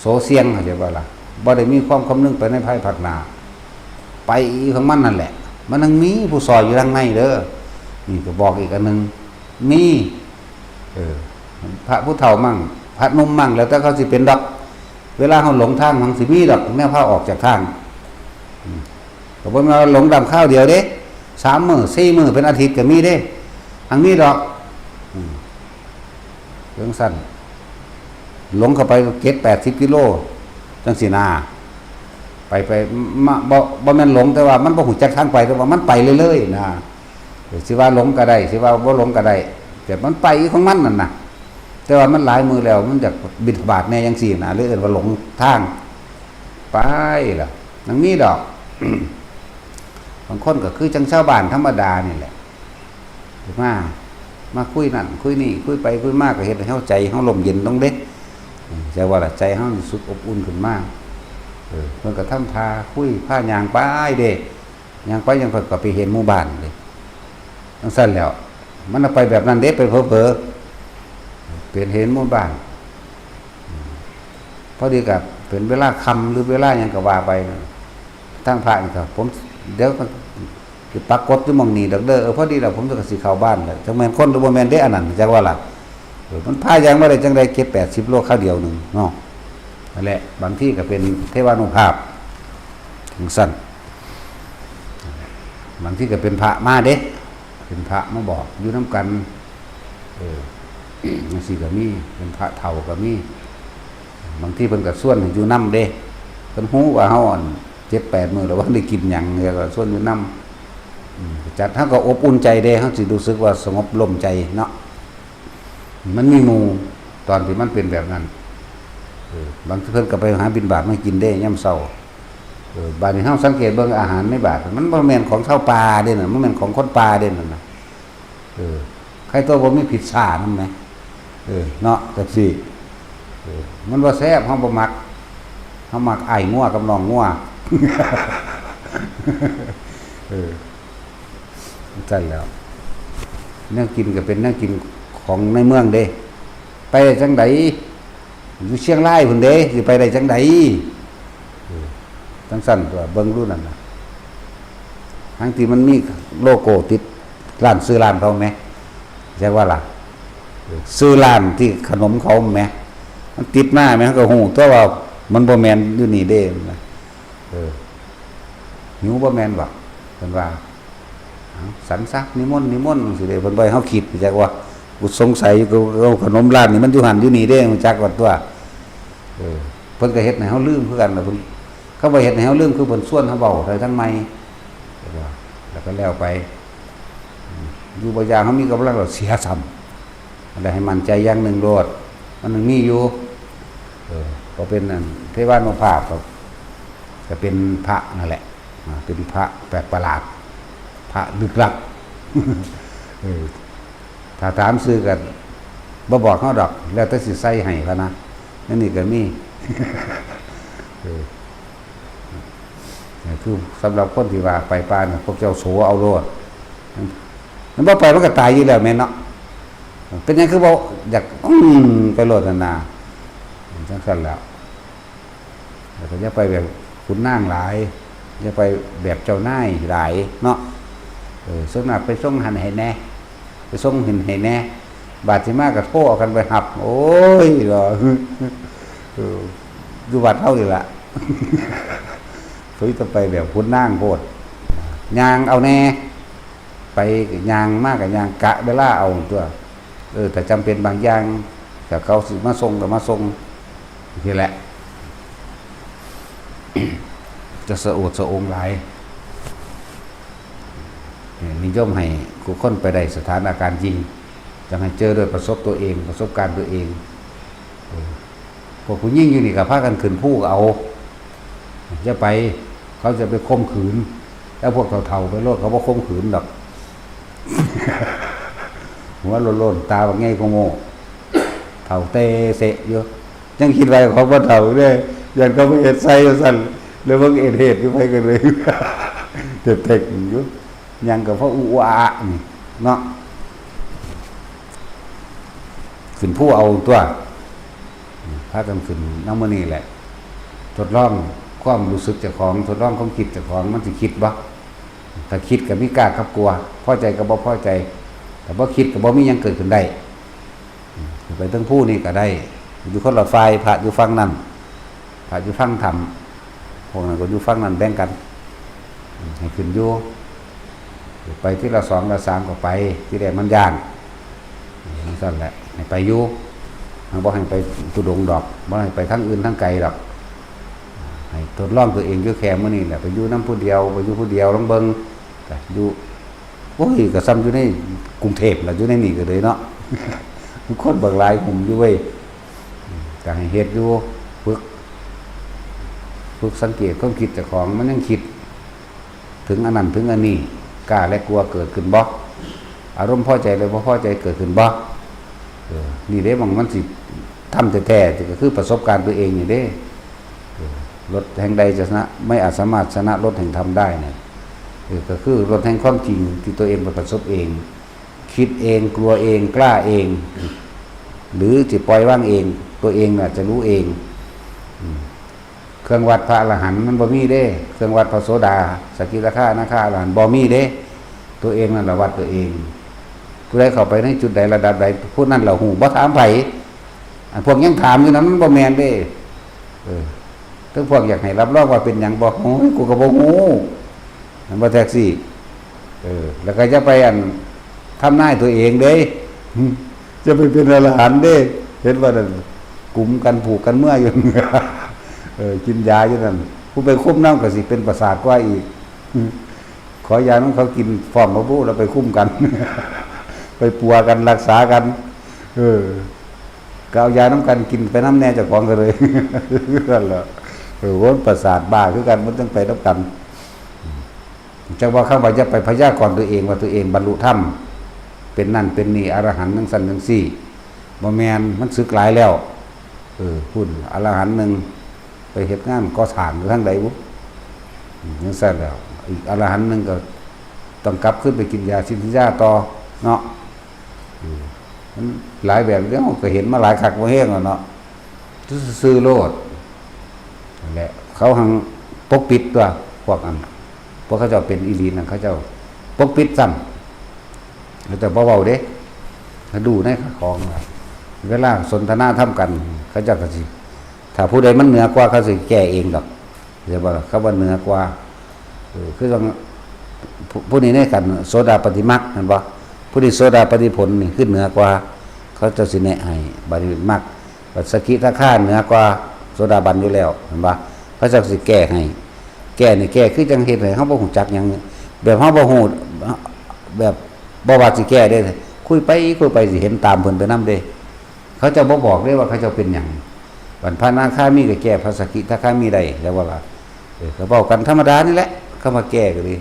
โสเสียง เข้าใจบ่ล่ะ บ่ได้มีความคำนึงไปในภายภาคหน้า ไปของมันนั่นแหละ มันยังมีผู้ซอยอยู่ทางในเด้อ นี่ก็บอกอีกอันหนึ่ง มี เออ พระผู้เฒ่ามั่ง พระหนุ่มมั่ง แล้วแต่เขาสิเป็นดอก เวลาเขาหลงทางมันสิมีดอก แนวพาออกจากทาง อืม ก็บ่แม่นว่าหลงดำคราวเดียวเด้ สามมื้อ สี่มื้อ เป็นอาทิตย์ก็มีเด้ อันมีดอก อืม จั่งซั้น หลงเข้าไปเจ็ดแปดสิบกิโล จั่งซี้นา ไปไปมาบ่บ่แม่นหลง แต่ว่ามันบ่ฮู้จักทางไป แต่ว่ามันไปเรื่อยๆนะ เออ สิว่าหลงก็ได้ สิว่าบ่หลงก็ได้ แต่มันไปของมันนั่นน่ะ แต่ว่ามันหลายมื้อแล้ว มันอยากบิณฑบาตแหน่จั่งซี้นะ เลยเอิ้นว่าหลงทาง ไปล่ะ มันมีดอก บางคนก็คือจั่งชาวบ้านธรรมดานี่แหละ มา มาคุยนั่นคุยนี่ คุยไปคุยมาก็เฮ็ดให้เฮาใจเฮาร่มเย็นลงเด้ อืม จั่งว่าล่ะ ใจเฮารู้สึกอบอุ่นขึ้นมา เออ เพิ่นก็ทำท่าคุย พาย่างไปเด้ ย่างไปย่างไปก็ไปเห็นหมู่บ้านเด้ จั่งซั้นแหล้ว มันเอาไปแบบนั้นเด้ ไปเผลอๆ เป็นเห็นหมู่บ้าน อืม พอดีก็เป็นเวลาค่ำหรือเวลาหยังก็ว่าไปนะ ทางพระนี่ก็ ผม เดี๋ยวก็สิปรากฏอยู่หม่องนี้ดอกเด้อ เออ พอดีแล้วผมก็สิเข้าบ้านแล้ว จักแม่นคนหรือบ่แม่นเด้ อันนั้น จักว่าล่ะ เออ มันพาย่างมาได้จั่งใด เจ็ดแปดสิบโลคราวเดียวหนึ่งเนาะ นั่นแหละ บางทีก็เป็นเทวานุภาพจั่งซั้น บางทีก็เป็นพระมาเด้ เป็นพระมาบอก อยู่นำกัน เออ จั่งซี้ก็มี เป็นพระเฒ่าก็มี บางทีเพิ่นก็ชวนให้อยู่นำเด้ เพิ่นฮู้ว่าเฮา อัน เจ็ดแปดมื้อแล้วบ่ได้กินหยัง แล้วก็ชวนอยู่นำ อืม จัด เฮาก็อบอุ่นใจเด้ เฮาสิรู้สึกว่าสงบร่มใจเนาะ มันมีหมู่ ตอนที่มันเป็นแบบนั้น เออ บางทีเพิ่นก็ไปหาบิณฑบาตมากินเด้ ยามเช้า เออ บาดนี้เฮาสังเกตเบิ่งอาหารในบาตร มันบ่แม่นของชาวป่าเด้นั่น มันแม่นของคนป่าเด้นั่นน่ะ เออ ใครตัวบ่มีพิซซ่านำแหม เออ เนาะ จั่งซี้ เออ มันบ่แซ่บ เฮาบ่มัก เฮามักอ้ายงัวกับน้องงัว เออ จั่งซั้นแหล้ว แนวกินก็เป็นแนวกินของในเมืองเด้ ไปจั่งใด อยู่เชียงรายพุ้นเด้ สิไปได้จั่งใด เออ จั่งซั้นตั๊ว เบิ่งดูนั่นน่ะ ทั้งที่มันมีโลโก้ติดร้าน ชื่อร้านเขาแหม จักว่าล่ะ เออ ชื่อร้านที่ขนมเขาแหม มันติดมาแหม เขาก็ฮู้ตั๊วว่ามันบ่แม่นอยู่นี่เด้ เออ หิวบ่แม่นบ่ เพิ่นว่า เอ้า สันซะ นิมนต์ นิมนต์ จั่งซี้เด้ เพิ่นบ่ให้เฮาคิด จักว่า กูสงสัยอยู่ กู กู ขนมร้านนี่มันอยู่หั่นอยู่นี่เด้ จักว่าตั๊ว เออ เพิ่นก็เฮ็ดให้เฮาลืมคือกันล่ะ เพิ่น เขาบ่เฮ็ดให้เฮาลืม คือเพิ่นชวนเฮาเว้าได้ทั้งใหม่ แล้วก็ แล้วก็แล้วไป อืม อยู่บ่อย่างเฮามีกำลัง เราเสียซ้ำ อันใดให้มั่นใจอย่างหนึ่งโลด มันยังมีอยู่ เออ ก็เป็นอันเทวานุภาพ ก็ ก็เป็นพระนั่นแหละ อ่า เป็นพระแปลกประหลาด พระลึกลับ เออ ถ้าถามชื่อก็บ่บอกเฮาดอก แล้วแต่สิใส่ให้พะนะ นั่นนี่ก็มี เออ นี่คือสำหรับคนที่ว่าไปป่าน่ะ พวกเจ้าโสเอาโลด มันบ่ไปมันก็ตายอยู่แล้วแม่นเนาะ เป็นหยังคือบ่อยาก อื้อ ไปโลดนั่นน่ะ จั่งซั้นแหล้ว แล้วก็อย่าไปแบบขุนนางหลาย อย่าไปแบบเจ้านายหลายเนาะ เออ ส่วนมากไปส่งหั่นให้แหน่ ไปส่งหั่นให้แหน่ บาดสิมาก็โทรเอากันไปรับ โอ้ย ว่า เออ อยู่วัดเฮานี่ล่ะ เพิ่นจะไปแบบขุนนางโพด ย่างเอาแหน่ ไปย่างมาก็ย่างกะเวลาเอาตั๊ว เออ ถ้าจำเป็นบางอย่าง ถ้าเขาสิมาส่งก็มาส่ง นี่แหละ จะสะโอดสะองหลาย เนี่ย นิยมให้ทุกคนไปได้สถานการณ์จริง จั่งให้เจอด้วยประสบตัวเอง ประสบการณ์ตัวเอง เออ พวกผู้หญิงอยู่นี่ก็พากันขึ้นภูก็เอา อย่าไป เขาจะไปข่มขืน แล้วพวกเฒ่าๆไปโลด เขาบ่ข่มขืนดอก หัวโล้นๆ ตาบักใหญ่กว่าโง่ เฒ่าเตเสะอยู่ ยังคิดว่าเขาบ่เฒ่าเด้ ย่านเขาไปเฮ็ดใส่ว่าซั่น แล้วเบิ่งเอดเฮ็ดอยู่ ไผก็เลย เต็กๆอยู่ ย่างก็พออุอาอะนี่ เนาะ ขึ้นภูเอาตั๊ว พากันขึ้นนำมื้อนี้แหละ ทดลองความรู้สึกเจ้าของ ทดลองความคิดเจ้าของ มันสิคิดบ่ ถ้าคิดก็มีกล้ากับกลัว พอใจกับบ่พอใจ ถ้าบ่คิดก็บ่มีหยังเกิดขึ้นได้ อืม ไปเทิงภูนี่ก็ได้ อยู่คนละฝ่าย พระอยู่ฝั่งนั้น พระอยู่ฝั่งถ้ำ พวกนั้นก็อยู่ฝั่งนั้นแบ่งกัน อืม ให้ขึ้นอยู่ ไปทีละสองละสามก็ไป ทีแรกมันย้าน จั่งซั้นแหละ ให้ไปอยู่ บ่ให้ไปธุดงค์ดอก บ่ให้ไปทางอื่นทางไกลดอก ให้ทดลองตัวเองอยู่แค่มื้อนี้แหละ ไปอยู่นำผู้เดียว ไปอยู่ผู้เดียวลองเบิ่ง ก็อยู่ โอ้ย ก็ส่ำอยู่ในกรุงเทพฯล่ะ อยู่ในนี่ก็เลยเนาะ คนบักหลายกลุ่มอยู่เว้ย ก็ให้เฮ็ดอยู่ ฝึก ฝึกสังเกตความคิดเจ้าของ มันยังคิดถึงอันนั้นถึงอันนี้ กล้าและกลัวเกิดขึ้นบ่ อารมณ์พอใจและบ่พอใจเกิดขึ้นบ่ เออ นี่เด้ มัน มันสิทำแท้ๆ ก็คือประสบการณ์ตัวเองนี่เด้ เออ รถแห่งใดจะชนะ ไม่อาจสามารถชนะรถแห่งธรรมได้เนี่ย เออ ก็คือรถแห่งความจริงที่ตัวเองไปประสบเอง คิดเอง กลัวเอง กล้าเอง หรือจะปล่อยวางเอง ตัวเองน่ะจะรู้เอง อืม เครื่องวัดพระอรหันต์มันบ่มีเด้ เครื่องวัดพระโสดา สกิทาคา อนาคา อรหันต์บ่มีเด้ ตัวเองนั่นแหละวัดตัวเอง ผู้ใดเข้าไปในจุดใดระดับใด ผู้นั้นแหละฮู้ บ่ถามไผ อันพวกยังถามอยู่นั้นมันบ่แม่นเด้ เออ ถึงพวกอยากให้รับรองว่าเป็นหยังบ่ โอ้ย กูก็บ่ฮู้ มันบ่แท็กซี่ เออ แล้วก็อย่าไปอันทำนายตัวเองเด้ จะไปเป็นอรหันต์เด้ เห็นว่านั่น กุมกันผูกกันเมื่ออยู่ เออ กินยาอยู่นั่น ผู้ไปคุมนำก็สิเป็นประสาทกว่าอีก ขอยาของเขากิน ฟ้องเขาพูดแล้วไปคุมกัน ไปปัวกันรักษากัน เออ ก็เอายานำกันกินไปนำแน่เจ้าของก็เลย นั่นแหละ เออ ว่าประสาทบ้าคือกัน มันต้องไปนำกัน จักว่าคำว่าอย่าไปพยากรณ์ตัวเองว่าตัวเองบรรลุธรรม เป็นนั่นเป็นนี่ อรหันต์จั่งซั้นจั่งซี้ บ่แม่น มันสึกหลายแล้ว เออ พุ้น อรหันต์หนึ่ง ไปเฮ็ดงานก่อสร้างอยู่ทางใดบุ อืม จั่งซั้นแล้ว อีกอรหันต์หนึ่งก็ต้องกลับคืนไปกินยาซินทิยาต่อเนาะ อืม มันหลายแบบเด้ เฮาก็เห็นมาหลายคักบ่แฮงแล้วเนาะ ซื่อๆโลด นั่นแหละ เขาหังปกปิดตัว พวกอัน พวกเขาเจ้าเป็นอีหลีนั่น เขาเจ้าปกปิดซ้ำ เขาเจ้าบ่เว้าเด้ เขาดูในของ เวลาสนทนาธรรมกัน เขาเจ้าก็สิ ถ้าผู้ใดมันเหนือกว่า เขาสิแก้เองดอก เข้าใจบ่ล่ะ คำว่าเหนือกว่า เออ คือจั่ง ผู้ ผู้นี้ในกันโสดาปัตติมรรค เห็นบ่ ผู้นี้โสดาปัตติผลนี่คือเหนือกว่า เขาเจ้าสิแนะให้ บัดนี้มรรค บัดสกิทาคาเหนือกว่าโสดาบันอยู่แล้ว เห็นบ่ เขาเจ้าสิแก้ให้ แก้นี่แก้คือจั่งเฮ็ดให้เฮาบ่ฮู้จักหยัง แบบเฮาบ่ฮู้ แบบบ่ว่าสิแก้เด้ คุยไปคุยไปสิเห็นตามเพิ่นไปนำเด้ เขาเจ้าบ่บอกเด้ว่าเขาเจ้าเป็นหยัง บัดพระอนาคามีก็แก้พระสกิทาคามีได้ แล้วว่าล่ะ เออ ก็เว้ากันธรรมดานี่แหละ คำว่าแก้ก็ดี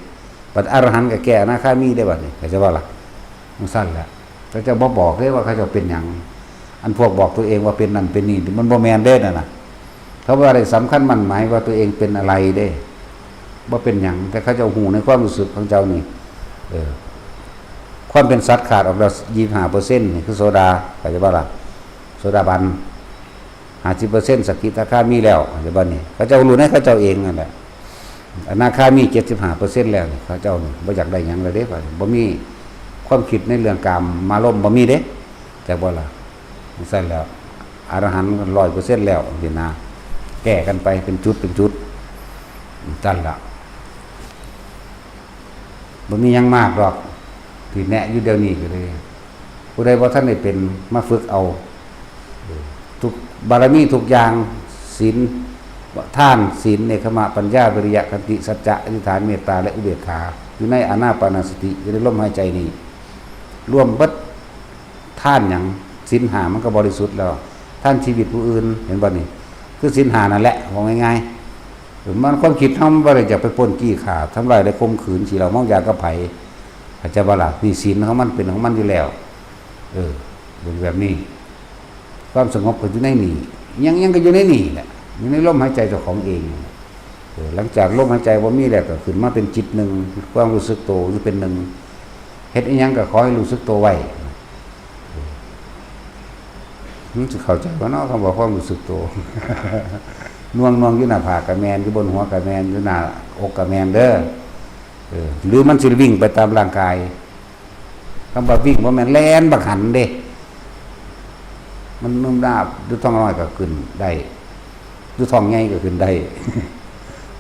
บัดอรหันต์ก็แก้อนาคามีได้บัดนี้ เข้าใจบ่ล่ะ จั่งซั้นแหละ เขาเจ้าบ่บอกเด้ว่าเขาเจ้าเป็นหยัง อันพวกบอกตัวเองว่าเป็นนั่นเป็นนี่ มันบ่แม่นเด้นั่นน่ะ เขาว่าได้สำคัญมั่นหมายว่าตัวเองเป็นอะไรเด้ บ่เป็นหยัง แต่เขาเจ้าฮู้ในความรู้สึกของเจ้านี่ เออ ความเป็นสัตว์ขาดออกแล้ว ยี่สิบห้าเปอร์เซ็นต์ นี่คือโสดา เข้าใจบ่ล่ะ โสดาบัน ห้าสิบเปอร์เซ็นต์ สกิทาคามีแล้ว เข้าใจบ่นี่ เขาเจ้ารู้ในเขาเจ้าเองนั่นแหละ อนาคามี เจ็ดสิบห้าเปอร์เซ็นต์ แล้วนี่ เขาเจ้านี่บ่อยากได้หยังแล้วเด้ บ่มีความคิดในเรื่องกามารมณ์ บ่มีเด้ จักบ่ล่ะ จั่งซั้นแล้ว อรหันต์ ร้อยเปอร์เซ็นต์ แล้วสินะ แก้กันไปเป็นจุดเป็นจุด จั่งซั้นล่ะ บ่มีหยังมากดอก ที่แนะอยู่เดี๋ยวนี้ก็เลย ผู้ใดบ่ทันได้เป็น มาฝึกเอา ทุกบารมีทุกอย่าง ศีล ทาน ศีล เนกขัมมะ ปัญญา วิริยะ ขันติ สัจจะ อธิษฐาน เมตตา และอุเบกขา อยู่ในอานาปานสติ อยู่ในลมหายใจนี่ รวมเบิด ทานหยัง ศีลห้ามันก็บริสุทธิ์แล้ว ทานชีวิตผู้อื่น เห็นบ่นี่ คือศีลห้านั่นแหละ ว่าง่ายๆ เออ มันความคิดเฮามันบ่ได้อยากไปปล้นจี้ฆ่า ทำร้ายและข่มขืน ขี้เหล้าเมายากับไผ เข้าใจบ่ล่ะ นี่ศีลของมันเป็นของมันอยู่แล้ว เออ เป็นแบบนี้ ความสงบก็อยู่ในนี่ ยัง ยังก็อยู่ในนี่แหละ อยู่ในลมหายใจเจ้าของเอง เออ หลังจากลมหายใจบ่มีแล้วก็ขึ้นมาเป็นจิตหนึ่ง ความรู้สึกตัวอยู่เป็นหนึ่ง เฮ็ดอิหยังก็ขอให้รู้สึกตัวไว้ เออ มันสิเข้าใจบ่เนาะ คำว่าความรู้สึกตัว หน่วงๆอยู่หน้าผากก็แม่น อยู่บนหัวก็แม่น อยู่หน้าอกก็แม่นเด้อ เออ หรือมันสิวิ่งไปตามร่างกาย คำว่าวิ่งบ่แม่นแล่นบักหันเด้ มันนุ่มนาบ อยู่ท้องน้อยก็ขึ้นได้ อยู่ท้องใหญ่ก็ขึ้นได้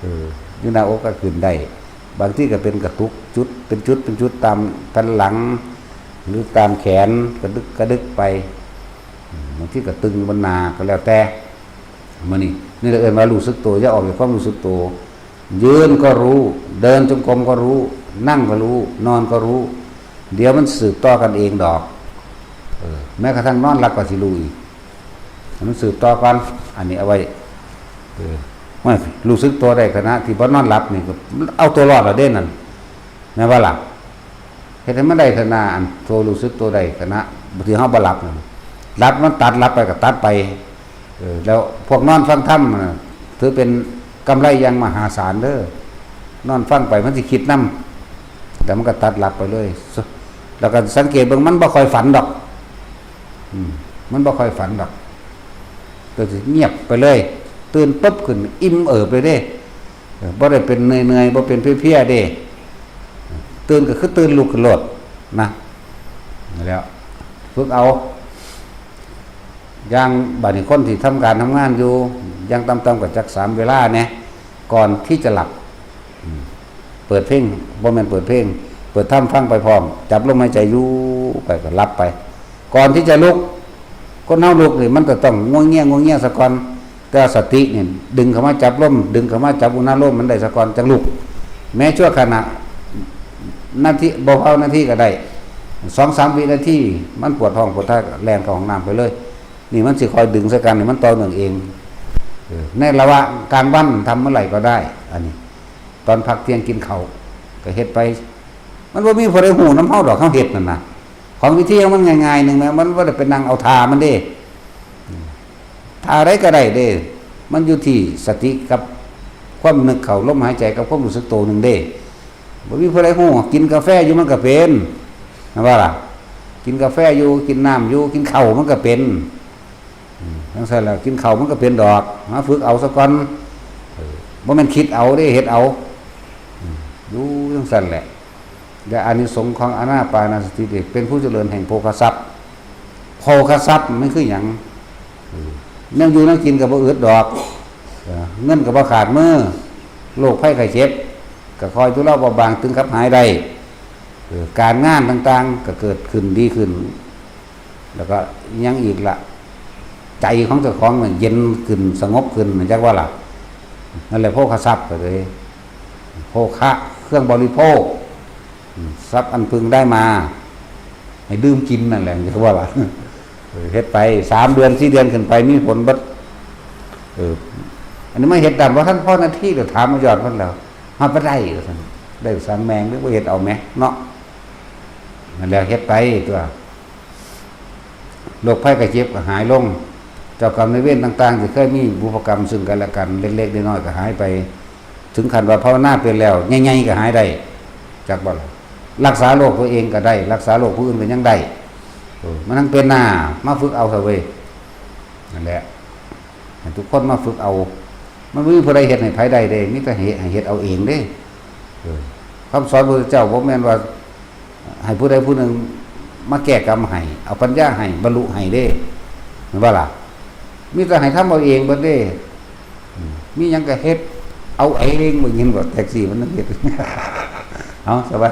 เออ อยู่หน้าอกก็ขึ้นได้ บางทีก็เป็นกระตุกจุด เป็นจุด เป็นจุดตามแผ่นหลัง หรือตามแขน กระดึก กระดึกไป อืม บางทีก็ตึงบนหน้า ก็แล้วแต่ มื้อนี้ นี่แหละเอิ้นว่ารู้สึกตัว อย่าออกจากความรู้สึกตัว ยืนก็รู้ เดินจงกรมก็รู้ นั่งก็รู้ นอนก็รู้ เดี๋ยวมันสืบต่อกันเองดอก เออ แม้กระทั่งนอนหลับก็สิรู้อีก มันสืบต่อกัน อันนี้เอาไว้ เออ ไม่รู้สึกตัวได้ขณะที่บ่นอนหลับนี่ก็เอาตัวรอดแล้วเด้นั่น แม่นบ่ล่ะ เฮ็ดให้มันได้ขณะอันตัวรู้สึกตัวได้ขณะที่เฮาบ่หลับนั่น หลับมันตัด หลับไปก็ตัดไป เออ แล้วพวกนอนฟังธรรมน่ะ ถือเป็นกำไรอย่างมหาศาลเด้อ นอนฟังไปมันสิคิดนำ แต่มันก็ตัดหลับไปเลย แล้วก็สังเกตเบิ่งมันบ่ค่อยฝันดอก อืม มันบ่ค่อยฝันดอก ก็สิเงียบไปเลย ตื่นปุ๊บขึ้นอิ่มเอิบเลยเด้ เออ บ่ได้เป็นเหนื่อยๆ บ่เป็นเพลียๆ เด้ ตื่นก็คือตื่นลุกขึ้นโลดนะ นั่นแหล้ว ฝึกเอา อย่างบัดนี้คนที่ทำการทำงานอยู่ อย่างต่ำๆ ก็จักสามเวลาแหน่ ก่อนที่จะหลับ อืม เปิดเพลง บ่แม่นเปิดเพลง เปิดธรรมฟังไปพร้อม จับลมหายใจอยู่ไปก็หลับไป ก่อนที่จะลุก คนเฮาลุกนี่มันก็ต้องงัวเงียงัวเงียซะก่อน แต่สตินี่ดึงเข้ามาจับลม ดึงเข้ามาจับอุณาโลมมันได้ซะก่อนจั่งลุก แม้ชั่วขณะ นาที บ่พอนาทีก็ได้ สองสามวินาที มันปวดท้องปวดท้ายก็แล่นเข้าห้องน้ำไปเลย นี่มันสิคอยดึงซะกัน นี่มันต่อเนื่องเอง เออ ในระหว่างกลางวันทำเมื่อไหร่ก็ได้ อันนี้ ตอนพักเที่ยงกินข้าวก็เฮ็ดไป มันบ่มีผู้ใดฮู้นำเฮาดอก เฮาเฮ็ดนั่นน่ะ ของวิธีมันง่ายๆ หนึ่งแหม มันบ่ได้ไปนั่งเอาท่ามันเด้ ท่าใดก็ได้เด้ มันอยู่ที่สติกับความนึกเข้าลมหายใจกับความรู้สึกตัวหนึ่งเด้ บ่มีผู้ใดฮู้ กินกาแฟอยู่มันก็เป็น แม่นบ่ล่ะ กินกาแฟอยู่ กินน้ำอยู่ กินข้าวมันก็เป็น อืม จั่งซั่นล่ะ กินข้าวมันก็เป็นดอก มาฝึกเอาซะก่อน เออ บ่แม่นคิดเอาเด้ เฮ็ดเอา อืม อยู่จั่งซั่นแหละ และอานิสงส์ของอานาปานสตินี่ เป็นผู้เจริญแห่งโภคทรัพย์ โภคทรัพย์มันคือหยัง เออ แนวอยู่แนวกินก็บ่อึดดอก เออ เงินก็บ่ขาดมือ โรคภัยไข้เจ็บก็คอยทุเลาเบาบาง ถึงกับหายได้ เออ การงานต่างๆ ก็เกิดขึ้นดีขึ้น แล้วก็ยังอีกละ ใจของเจ้าของเนี่ยเย็นขึ้น สงบขึ้น จักว่าล่ะ นั่นแหละโภคทรัพย์ก็เลย โภคะ เครื่องบริโภค อืม ทรัพย์อันพึงได้มา ให้ดื่มกินนั่นแหละ จักว่าล่ะ เออ เฮ็ดไป สามเดือน สี่เดือนขึ้นไป มีผลเบิด เออ อันนี้มาเฮ็ดดำว่าท่านพ่อนาทีเดี๋ยวถามมายอดมันแล้ว มาบ่ได้ว่าซั่น ได้สั่งแมงหรือบ่เฮ็ดเอาแหมเนาะ นั่นแหละ เฮ็ดไปตัว โรคภัยไข้เจ็บก็หายลง เจ้ากรรมนายเวรต่างๆ ที่เคยมีบุพกรรมซึ่งกันและกัน เล็กๆ น้อยๆ ก็หายไป ถึงขั้นว่าภาวนาเป็นแล้ว ใหญ่ๆ ก็หายได้ จักบ่ล่ะ รักษาโรคตัวเองก็ได้ รักษาโรคผู้อื่นก็ยังได้ เออ มันทั้งเป็นหน้า มาฝึกเอาเถอะเว้ย นั่นแหละ ให้ทุกคนมาฝึกเอา มันบ่มีผู้ใดเฮ็ดให้ไผได้เด้ มีแต่ให้ ให้เฮ็ดเอาเองเด้ เออ คำสอนพระพุทธเจ้าบ่แม่นว่า ให้ผู้ใดผู้หนึ่งมาแก้กรรมให้ เอาปัญญาให้ บรรลุให้เด้ แม่นบ่ล่ะ มีแต่ให้ทำเอาเองเบิดเด้ อืม มีหยังก็เฮ็ดเอาเอง บ่ยินบ่ แท็กซี่มันต้องเฮ็ด เอา สบาย